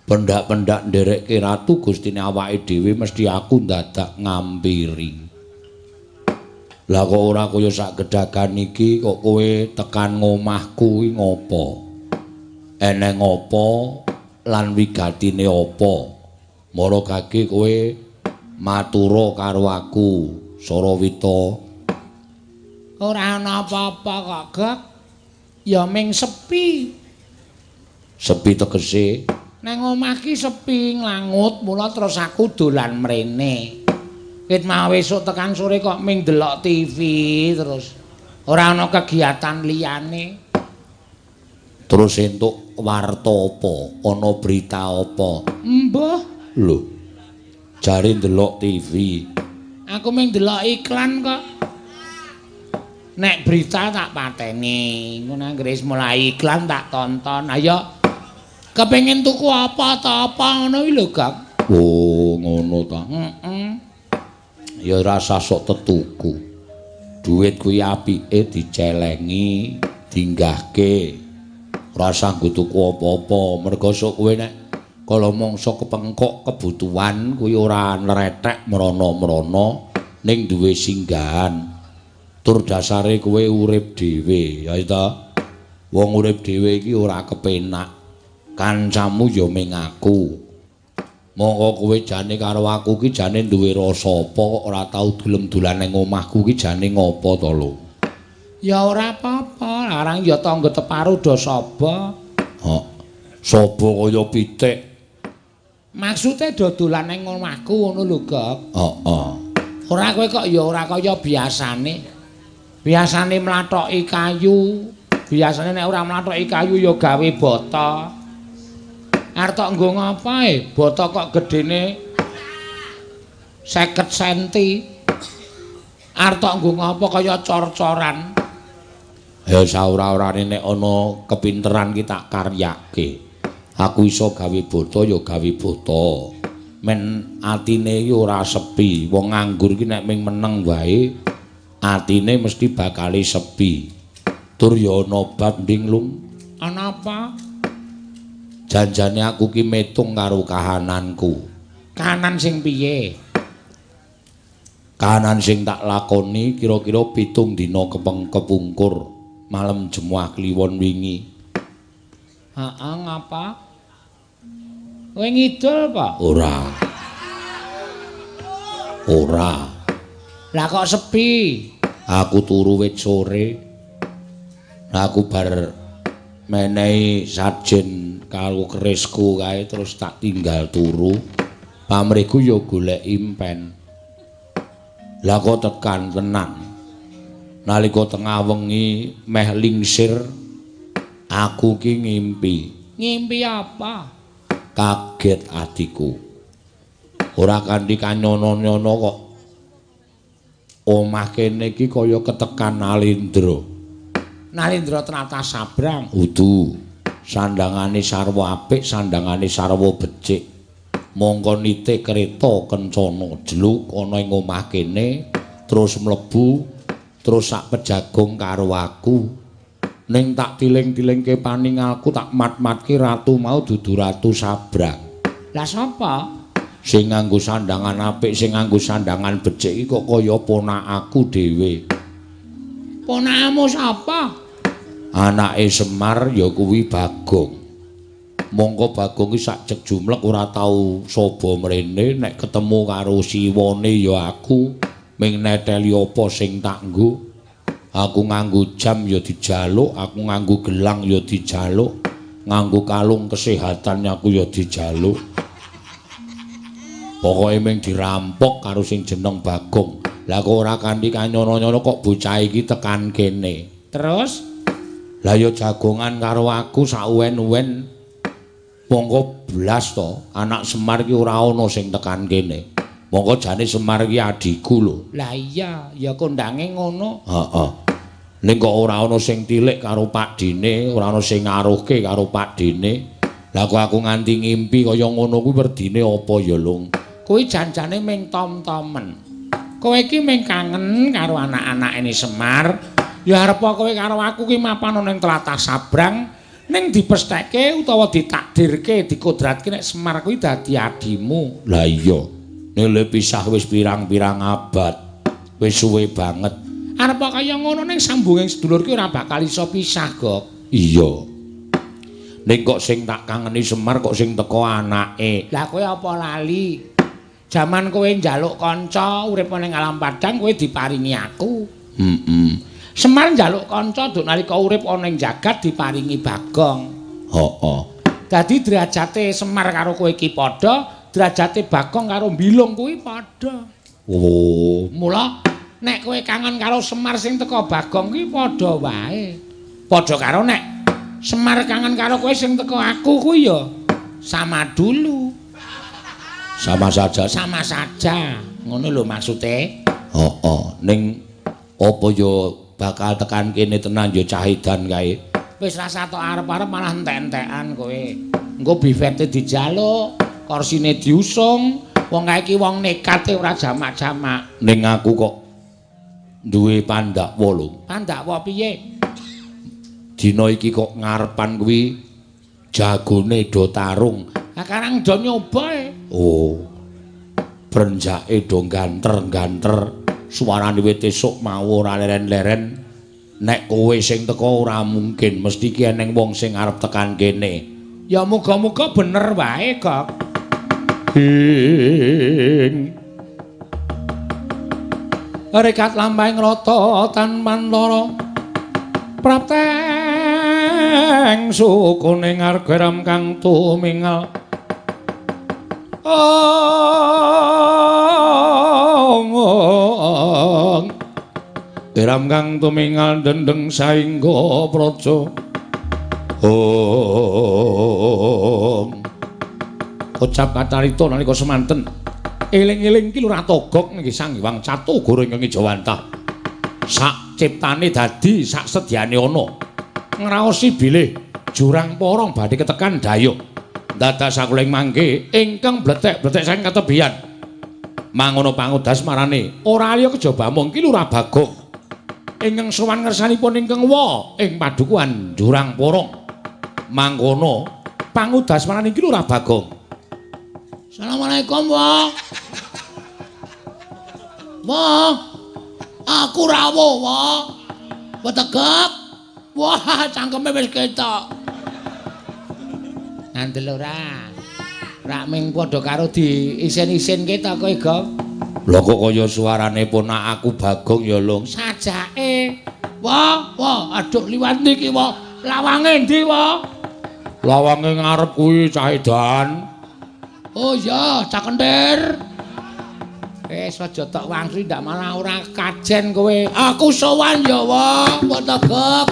Pendak-pendak nderekke ratu gustine awake dhewe mesti aku ndadak ngampiri. Lah kok ora kaya sak gedhagan iki kok kowe tekan ngomahku iki ngopo? Eneng apa lan wigatine apa? Mara gage kowe matura karo aku, Sarawita.
Ora ana apa-apa kok, Gok. Ya ming sepi.
Sepi tegese?
Nang omah ki sepi nglangut, mula terus aku dolan mrene. Ket mau esuk tekan sore kok ming delok TV terus. Ora ana kegiatan liyane.
Terus entuk warta apa? Ana berita apa?
Mbah.
Lho. Jare ndelok TV.
Aku ming delok iklan kok. Nek berita tak pateni, ngono anggere wis mulai iklan tak tonton. Ayo kepengin tuku apa ta apa ngono iki lho, Gak.
Oh, ngono ta.
Heeh.
Ya ora usah sok tetuku. Duit kuwi apike dicelengi, dinggahke. Ora usah nggo tuku apa-apa, mergo sok kowe nek kala mangsa kepengkok kebutuhan kuwi ora nretek mrana-mrana ning duwe singgahan. Tur dasare kowe urip dhewe, ya ta? Wong urip dhewe iki ora kepenak. Kancamu ya ming aku. Mongko kowe jane karo aku ki jane duwe rasa apa kok ora tau gelem dolan nang omahku ki jane ngopo to lho?
Ya ora apa-apa, larang ya tangga teparo do saba.
Hok. Saba kaya pitik.
Maksude do dolan nang omahku ngono lho, Gok.
Heeh.
Ora kowe kok ya ora kaya biasane. Biasane mlathoki kayu, biasane nek ora mlathoki kayu ya gawe bata. Arep tok nggo ngapa e? Bata kok gedene 50 senti. Arep tok nggo ngapa kaya cor-coran.
Ya saora-orane nek ana kepinteran ki tak karyake. Aku iso gawe bata ya gawe bata. Men atine iki ora sepi. Wong nganggur ki nek ming meneng wae atine mesti bakale sepi. Tur ya ana bab nding, Lung.
Ana apa?
Janjane aku ki metung karo kahananku.
Kahanan sing piye?
Kahanan sing tak lakoni kira-kira 7 dina kepungkur malem Jemuah Kliwon wingi.
Heeh, ngapa? Kowe ngidul apa?
Ora. Ora.
Lah kok sepi?
Aku turu wit sore. Aku bar menehi sajen karo kerisku kae terus tak tinggal turu. Pamrihku ya golek impen. Lah kok tekan tenan. Nalika tengah wengi meh lingsir aku ki ngimpi.
Ngimpi apa?
Kaget atiku. Ora kanthi kanyono-nyono kok omah kene iki kaya ketekan Nalindra.
Nalindra tlatah Sabrang.
Udu. Sandangane sarwa apik, sandangane sarwa becik. Mongko nite kereta kencana jeluk ana ing omah kene terus mlebu terus sak pejagong karo aku. Ning tak tiling-tilingke paningalku tak mat-matke ratu mau dudu ratu Sabrang.
Lah sapa?
Sing nganggo sandangan apik, sing nganggo sandangan becik iki kok kaya ponakaku dhewe.
Ponakmu sapa?
Anake Semar ya kuwi Bagong. Mongko Bagong ki sak jek jumlek ora tau saba mrene, nek ketemu karo siwane ya aku ming neteli apa sing tak nggo. Aku nganggo jam ya dijaluk, aku nganggo gelang ya dijaluk, nganggo kalung kesehatan aku ya dijaluk. Pokoke ming dirampok karo sing jeneng Bagong. Lah kok ora kanthi kanyono-nyono kok bocah iki tekan kene.
Terus?
Lah ya jagongan karo aku sauwen-uwen. Mongko blas to, anak Semar iki ora ana sing tekan kene.
Mongko jane Semar iki adhiku lho.
Lah iya, ya kondange ngono.
Heeh. Ning kok ora ana sing tilik karo Pakdhene, ora ana sing ngaruhke karo Pakdhene. Lah kok aku nganti ngimpi kaya ngono kuwi werdine apa ya, Lung?
Kuwi janjane ming tom-tomen. Kowe iki ming kangen karo anak-anake Semar. Ya arep kowe karo aku ki mapan ana ning tlatah Sabrang, ning dipestheke utawa ditakdirke, dikodratke nek Semar kuwi dadi adimu.
Lah iya. Nek le pisah wis pirang-pirang abad. Wis suwe banget.
Arep kaya ngono ning sambunging sedulur ki ora bakal iso pisah, Gok.
Iya. Ning kok sing tak kangeni Semar kok sing teko anake.
Lah kowe apa lali? Jaman kowe njaluk kanca urip ning alam padang kowe diparingi aku.
Heeh.
Semar njaluk kanca nduk nalika urip ana ing jagat diparingi Bagong.
Heeh.
Dadi derajate Semar karo kowe iki padha, derajate Bagong karo Bilung kuwi padha.
Oh,
mula nek kowe kangen karo Semar sing teko Bagong kuwi padha wae. Padha karo nek Semar kangen karo kowe sing teko aku kuwi ya sama dulu.
Sama saja,
sama saja. Ngono lho maksude.
Heeh, ning apa ya bakal tekan kene tenan ya cah edan kae.
Wis rasa tok arep-arep malah entek-entekan kowe. Engko bifete dijaluk, korsine diusung, wong kae iki wong nekate ora jamak-jamak.
Ning aku kok duwe pandakwa lho.
Pandakwa piye?
Dina iki kok ngarepan kuwi jagone do tarung.
Lah karang do nyoba e.
Oh. Brenjake do ganter-ganter. Suarane wit esuk mau ora leren-leren. Nek kowe sing teko ora mungkin, mesti ki eneng wong sing arep tekan kene.
Ya muga-muga bener wae, Gok.
Ing
rekat lampahing rata tanpantara prapteng
sukune ngargaram kang tumingal. Ong Deram kang tumingal dendeng saingga praja. Ong kocap kacarita nalika semanten eling-eling ki Lurah Togok nggih Sang Hyang Catugara ingkang Jawantah. Sak ciptane dadi sak sedyane ana ngraosi bilih jurang porong badhe ketekan dayoh. Dadak sakuling mangke ingkang bletek-bletek saking katebian. Mangono pangudas marane ora liya kejaba mung ki Lurah Bagong ingkang sowan ngersanipun ingkang wa ing padukuhan Jurang Porong. Mangkono pangudas marane ki Lurah Bagong.
Assalamualaikum, Wa. Wa. Aku rawuh, Wa. Wetegek. Wah, cangkeme wis ketok. Ngandel ora? Rak ming padha karo diisin-isin ta kowe, Gong?
Lha kok kaya suarane ponak aku Bagong ya, Lung.
Sajake. Wah, wah, aduh liwat niki, wah. Lawange endi, wah?
Lawange ngarep kuwi cah edan.
Oh iya, cah kentir. Wis aja tok wangsul ndak malah ora kajen kowe. Aku sowan ya, wah, wetegek.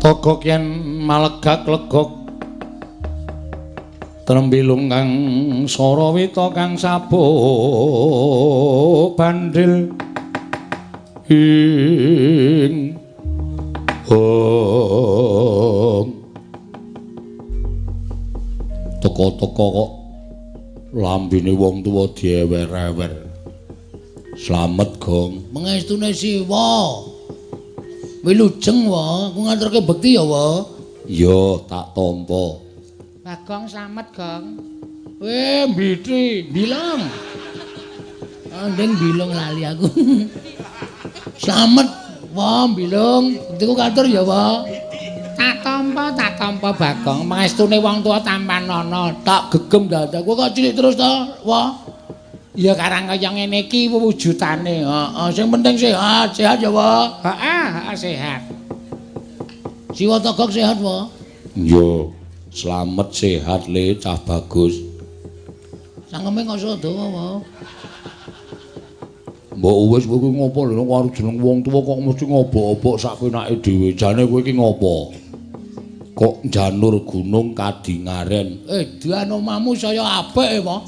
Togok yen malegak legok trembilung kang sarawita kang sabuk bandil ing ong teko-teko kok lambene wong tuwa diewer-ewer. Slamet, Gong.
Mengestune Siwa. Wilujeng, wa. Aku ngaturke bekti ya, wa.
Iya, tak tampa.
Bagong slamet, Gong.
Mbitri, bilong. Andeng bilong lali aku. Slamet, wa, bilong. Bektiku katur ya, wa.
Tak tampa Bagong. Mengestune wong tuwa tampanana.
Tak gegem dadaku kok cilik terus to, wa.
Ya karang kaya ngene iki wujudane.
Heeh, sing penting sehat, sehat ya, wa.
Heeh, heeh sehat.
Siwa Togok sehat, wa.
Iya, slamet sehat le cah bagus.
Cangkeme kok iso dawa, wa.
Mbok wis kowe ngopo lho karo jeneng wong tuwa kok mesti ngobok-obok sak penake dhewe. Jane kowe iki ngopo? Kok janur gunung kadingaren.
Edan omahmu saya apik, wa.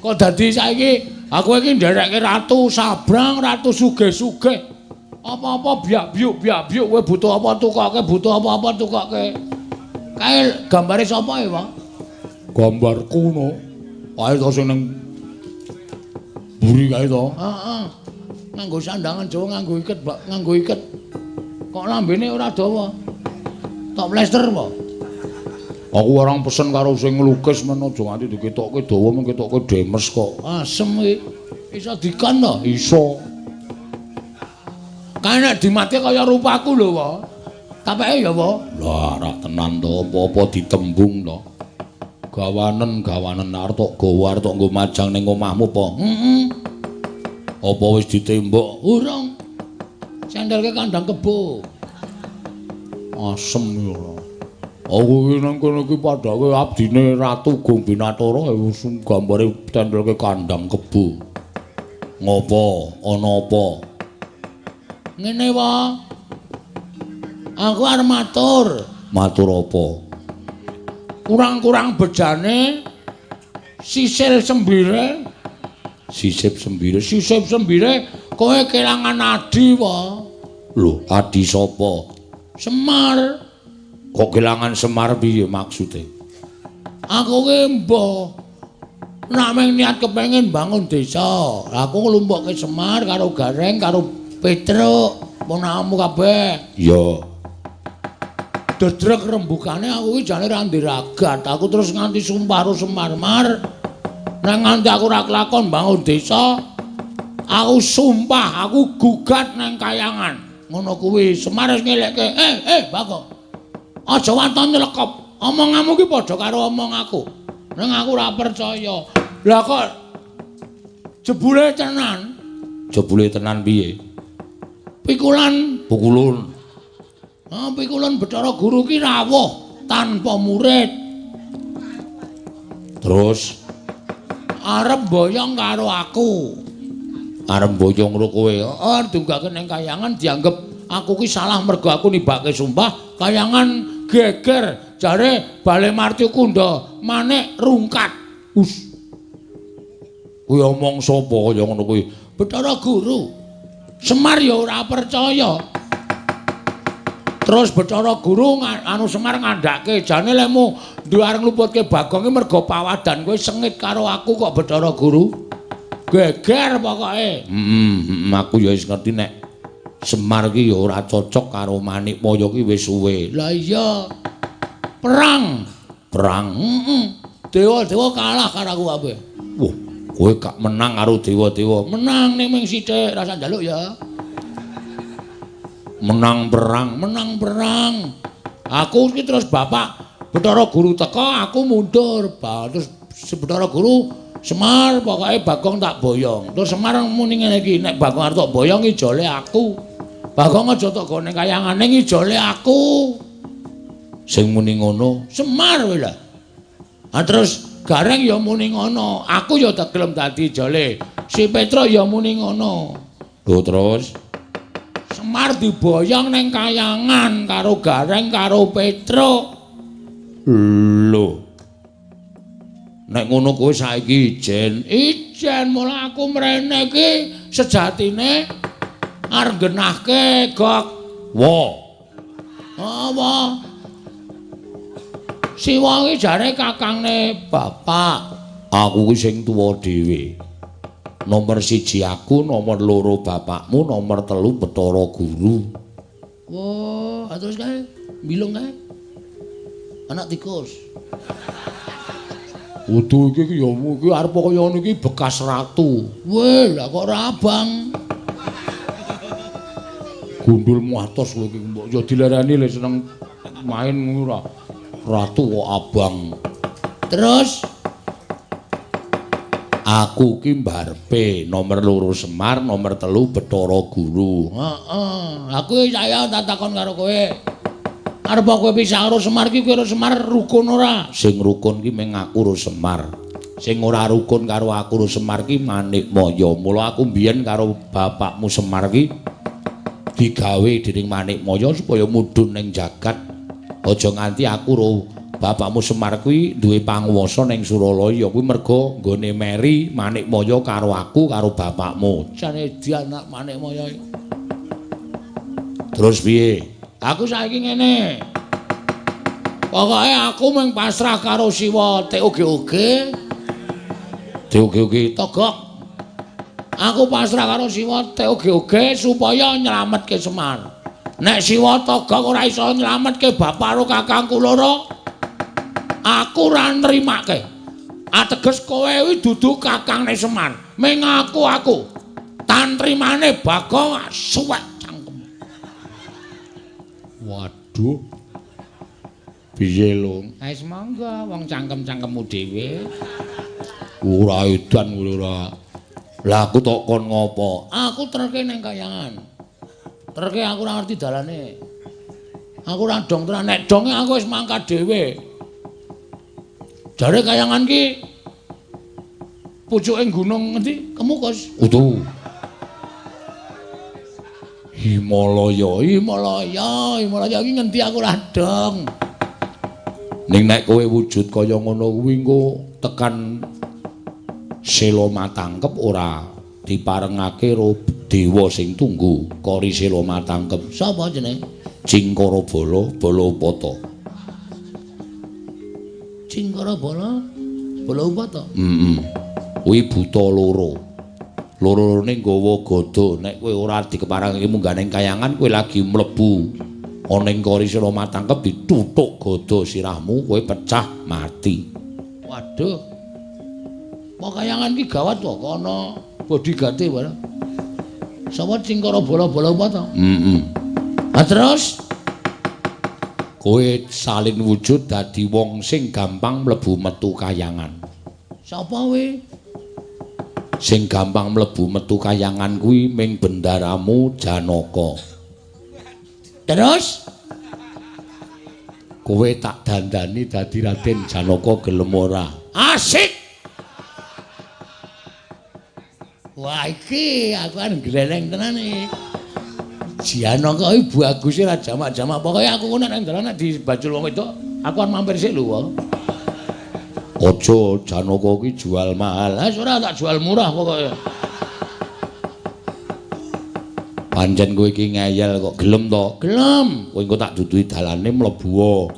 Kok dadi saiki aku iki nderekke ratu sabrang, ratu sugih-sugih. Apa-apa biak-biuk biak-biuk kowe butuh apa tukoke, butuh apa-apa tukoke. Kae gambare sapa ya, Pak?
Gambarku no. Kae to sing ning mburi kae to.
Heeh. Nganggo sandangan Jawa, nganggo iket, Pak, nganggo iket. Kok lambene ora dawa? Tok plester, Pak.
Aku orang pesen karo sing nglukis men aja nganti diketokke dawa, men ketokke demes kok.
Asem iki. Iso dikon to?
Iso.
Kae nek dimati kaya rupaku lho, Pak. Tapeke ya, Pak.
Lah, rak tenan to, apa-apa ditembung to. Gawanen-gawanen arep tok gawa arep tok nggo majang ning omahmu apa?
Heeh.
Apa wis ditembok?
Urung. Sendelke kandang kebo.
Asem ya ora. Aku iki nang kono iki padake abdine Ratu Gombinatara wis gambare tendelke kandang kebo. Ngopo? Ana apa?
Ngene, Pak. Aku arep matur.
Matur apa?
Kurang-kurang bejane sisil sembire,
sisip sembire,
sisip sembire kowe kelangan adi, Pak.
Lho, adi sapa?
Semar.
Kok kelangan Semar piye maksude?
Aku ki mbah nek mung niat kepengin bangun desa. Aku nglumpukke Semar karo Gareng karo Petruk, ponakanmu kabeh.
Iya.
Dedrek rembugane aku ki jane ra ndiragat. Aku terus nganti sumpah karo Semar, Mar. Nek nganti aku ora kelakon bangun desa, aku sumpah aku gugat nang kayangan. Ngono kuwi Semar wis ngelekke, Bagong. Aja waton nylekop. Omonganmu ki padha karo omong aku. Ning aku ora percaya. Lah kok jebule tenan?
Jebule tenan piye?
Pikulan,
pukulun.
Ah, pikulan Bathara Guru ki rawuh tanpa murid.
Terus
arep boyong karo aku.
Arep boyong karo kowe?
Heeh, dunggake ning kayangan dianggep aku ki salah mergo aku nibake sumpah. Kayangan geger jare Bale Marti Kunda manik rungkat.
Us. Kuwi omong sapa kaya ngono kuwi?
Bathara Guru. Semar ya ora percaya. Terus Bathara Guru anu Semar ngandhake jane lemu duwe arep ngluputke Bagong ki mergo pawadan kowe sengit karo aku kok Bathara Guru. Geger pokoke.
Heeh, aku ya wis ngerti nek Semar ki ya ora cocok karo Manikmaya ki wis suwe.
Lah iya. Perang.
Perang.
Heeh. Dewa-dewa kalah karo aku kabeh.
Wah, kowe gak menang karo dewa-dewa.
Menang ning ming sithik, rasa njaluk ya.
Menang perang,
menang perang. Aku iki terus bapak Bathara Guru teka, aku mundur. Terus Bathara Guru Semar pokoke Bagong tak boyong. Terus Semar muni ngene iki, nek Bagong arep tak boyong ijole aku. Bagong aja tok gone kayangane ngijole aku.
Sing muni ngono
Semar kowe lho. Ha terus Gareng ya muni ngono, aku ya tak gelem dadi ijole. Si Petruk ya muni ngono.
Lho terus
Semar diboyong ning kayangan karo Gareng karo Petruk.
Lho. Nek ngono kowe saiki ijen.
Ijen mula aku mrene iki sejatine arep nggenahke Gok.
Wa.
Apa? Siwa iki jare kakangne bapak.
Aku ki sing tuwa dhewe. Nomor 1 aku, nomor 2 bapakmu, nomor 3 Bathara Guru.
Wah, terus kae bilung kae. Anak tikus.
Udu iki ya iki arep kaya ngono iki bekas ratu.
Weh, lah kok ora abang.
Gundul atos kowe iki mbok ya dilereni le seneng main ngono ora. Ratu kok abang.
Terus
aku ki mbarepe nomor 2 Semar, nomor 3 Bathara Guru.
Heeh, aku saya tak takon karo kowe. Arep kowe pisah karo Semar ki kowe karo Semar rukun ora?
Sing rukun ki mung aku karo Semar. Sing ora rukun karo aku karo Semar ki Manikmaya. Mula aku mbiyen karo bapakmu Semar ki digawe dening Manikmaya supaya mudhun ning jagat. Aja nganti aku karo bapakmu Semar kuwi duwe panguwasa ning Suralaya kuwi merga nggone meri Manikmaya karo aku karo bapakmu.
Jane anak Manikmaya.
Terus piye?
Aku saiki ngene. Pokoke aku mung pasrah karo Siwa TOGOG.
TOGOG
Togok. Aku pasrah karo Siwa TOGOG supaya nyelametke Semar. Nek Siwa Togok ora iso nyelametke bapak karo kakangku loro, aku ora nrimake. Ateges kowe kuwi dudu kakangne Semar. Ming aku. Tantrimane Bagong suwek cangkem.
Waduh. Piye, Lung?
Wis monggo wong cangkem-cangkemmu dhewe.
Ora edan kowe ora. Lah aku tok kon ngopo?
Aku terke ning kayangan. Terke aku ora ngerti dalane. Aku ora dong tenan, nek donge aku wis mangkat dhewe. Jare kayangan ki pucuke gunung ngendi? Kemukus.
Utuh. Himalaya,
Himalaya, Himalaya iki ngendi aku ora dong.
Ning nek kowe wujud kaya ngono kuwi engko tekan Sela Matangkep ora diparengake karo dewa sing tunggu kori Sela Matangkep.
Sapa jenenge?
Cingkara Bala, Bala Upata.
Cingkara Bala, Bala Upata.
Heeh. Kuwi buta loro. Loro-lorone nggawa gada. Nek kowe ora dikeparengake munggah ning kayangan, kowe lagi mlebu ana ing kori Sela Matangkep dituthuk gada sirahmu, kowe pecah mati.
Waduh. Apa kayangan ki gawat to, ana bodyguard-e barang. Sapa Cingkara Bala Bala Upata?
Heeh.
Ha terus
kowe salin wujud dadi wong sing gampang mlebu metu kayangan.
Sapa kowe?
Sing gampang mlebu metu kayangan kuwi ming bendaramu Janaka.
Terus
kowe tak dandani dadi Raden Janaka gelem ora?
Asik. Wah iki aku kan gleleng tenan iki. Janaka iki baguse ra jamak-jamak. Pokoke aku ngono nek dalan nek dibajul wong wedok, aku arep mampir sik lho wae.
Aja Janaka iki jual mahal.
Lah ora tak jual murah pokoke.
Pancen kowe iki ngeyel kok gelem to?
Gelem.
Kowe engko tak duduhi dalane mlebu.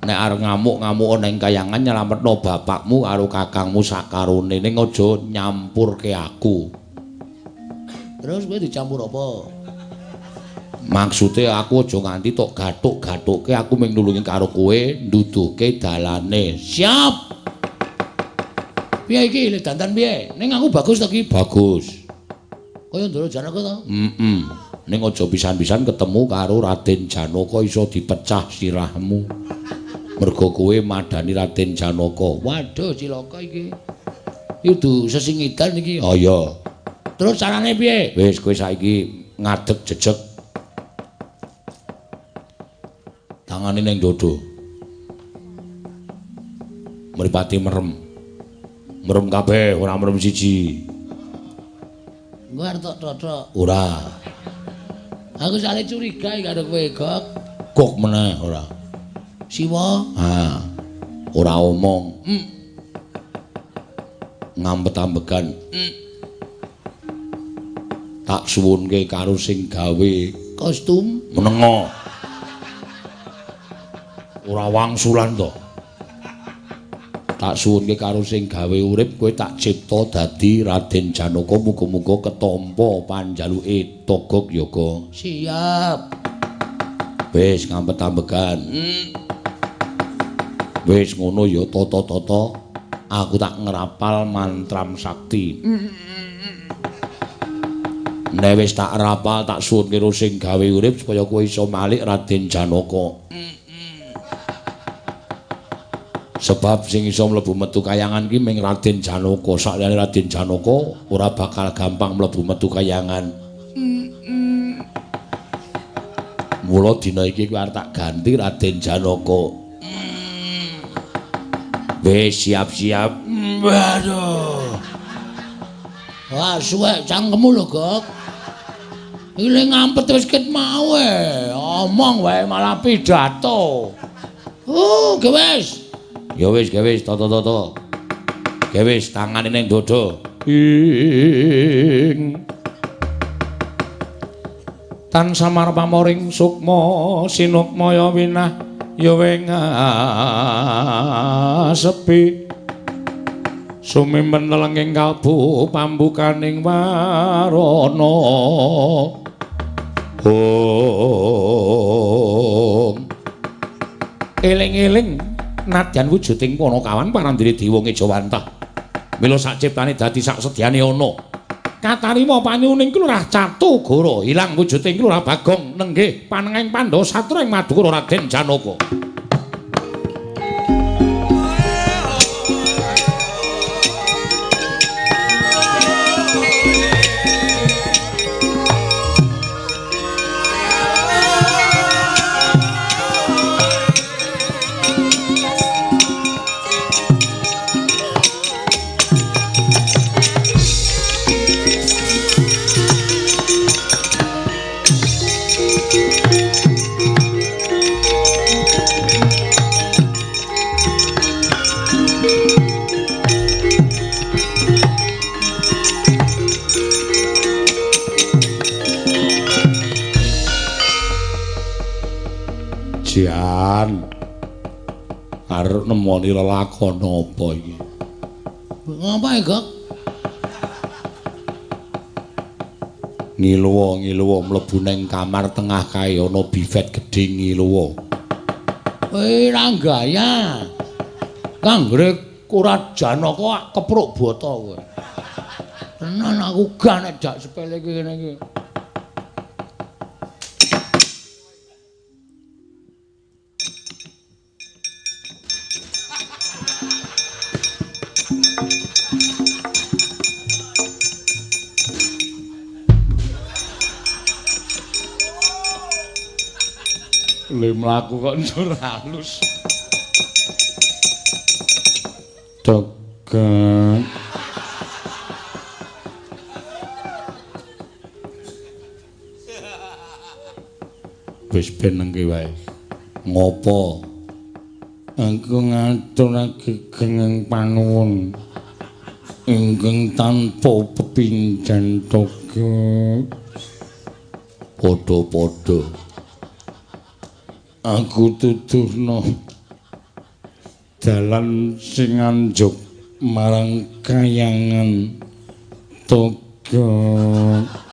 Nek arep ngamuk-ngamuk ning kayangan nyelametno bapakmu karo kakangmu sakarone, ning aja nyampurke aku.
Terus kowe dicampur apa?
Maksude aku aja nganti tok gathuk-gathukke, aku mung nulungi karo kowe nduduhke dalane.
Siap. Piye iki le dandan piye? Ning aku bagus to iki?
Bagus.
Kaya Ndara Janaka to?
Heeh. Ning aja pisan-pisan ketemu karo Raden Janaka iso dipecah sirahmu. Mergo kowe madani Raden Janaka.
Waduh cilaka iki. Iki kudu sesingidan iki.
Oh iya.
Terus carane piye?
Wis kowe saiki ngadeg jejeg. Tangane ning dodo. Mripate merem. Merem kabeh, ora merem siji.
Engko arep tok tothok.
Ora.
Aku sale curiga iki karo kowe, Gok.
Gok meneh ora.
Siwa.
Ha. Ora omong. Ngampet-ambegan. Tak suwunke karo sing gawe
kostum
menengo. Ora wangsulan to. Tak suwunke karo sing gawe urip kowe tak cipta dadi Raden Janaka, muga-muga ketampa panjaluke Togog Yoga.
Siap.
Wis ngampet-ambegan. Wis ngono ya tata-tata, aku tak ngrapal mantram sakti. Nek wis tak rapal tak suwunke karo sing gawe urip supaya kowe iso malik Raden Janaka. Sebab sing iso mlebu metu kayangan ki ming Raden Janaka. Sakliyane Raden Janaka ora bakal gampang mlebu metu kayangan. Mula dina iki kowe arep tak ganti Raden Janaka. Wis siap-siap.
Waduh. Wah, suwek cangkemmu lho, Gok. Iki ngampet wis ket mau e. Omong wae malah pidato. Oh, ge wis.
Ya wis, ge wis, toto-toto. Ge wis, tangane ning dodo. Ing tan samar pamoring sukma sinukmaya winah ya wing sepi sumimpen lelenging kalbu pambukaning warana. Om eling-eling nadyan wujuding Panakawan parandene dewa ngejawantah. Mila sak ciptane dadi sak sedyane ana. Katarima panyuning Kelurah Catugara ilang wujuding Kelurah Bagong nenggih panengahing Pandhawa Satra ing Madukara Raden Janaka. Jan arep nemoni lelakon apa iki?
Ngapa Gok?
Ngiluwa-ngiluwa mlebu nang kamar tengah kae ana bifet gedhe ngiluwa.
Kowe ra gaya. Kanggere ora Janaka kepruk bata kowe. Tenan aku gak nek dak sepele iki ngene iki.
Le mlaku kok njur halus. Tegang. Wis ben nengke wae. Ngopo?
Aku ngaturake gengeng panuwun ingkang tanpa pepindhan Togog.
Padha-padha.
Aku tuduhno dalan sing anjuk marang kayangan Togog.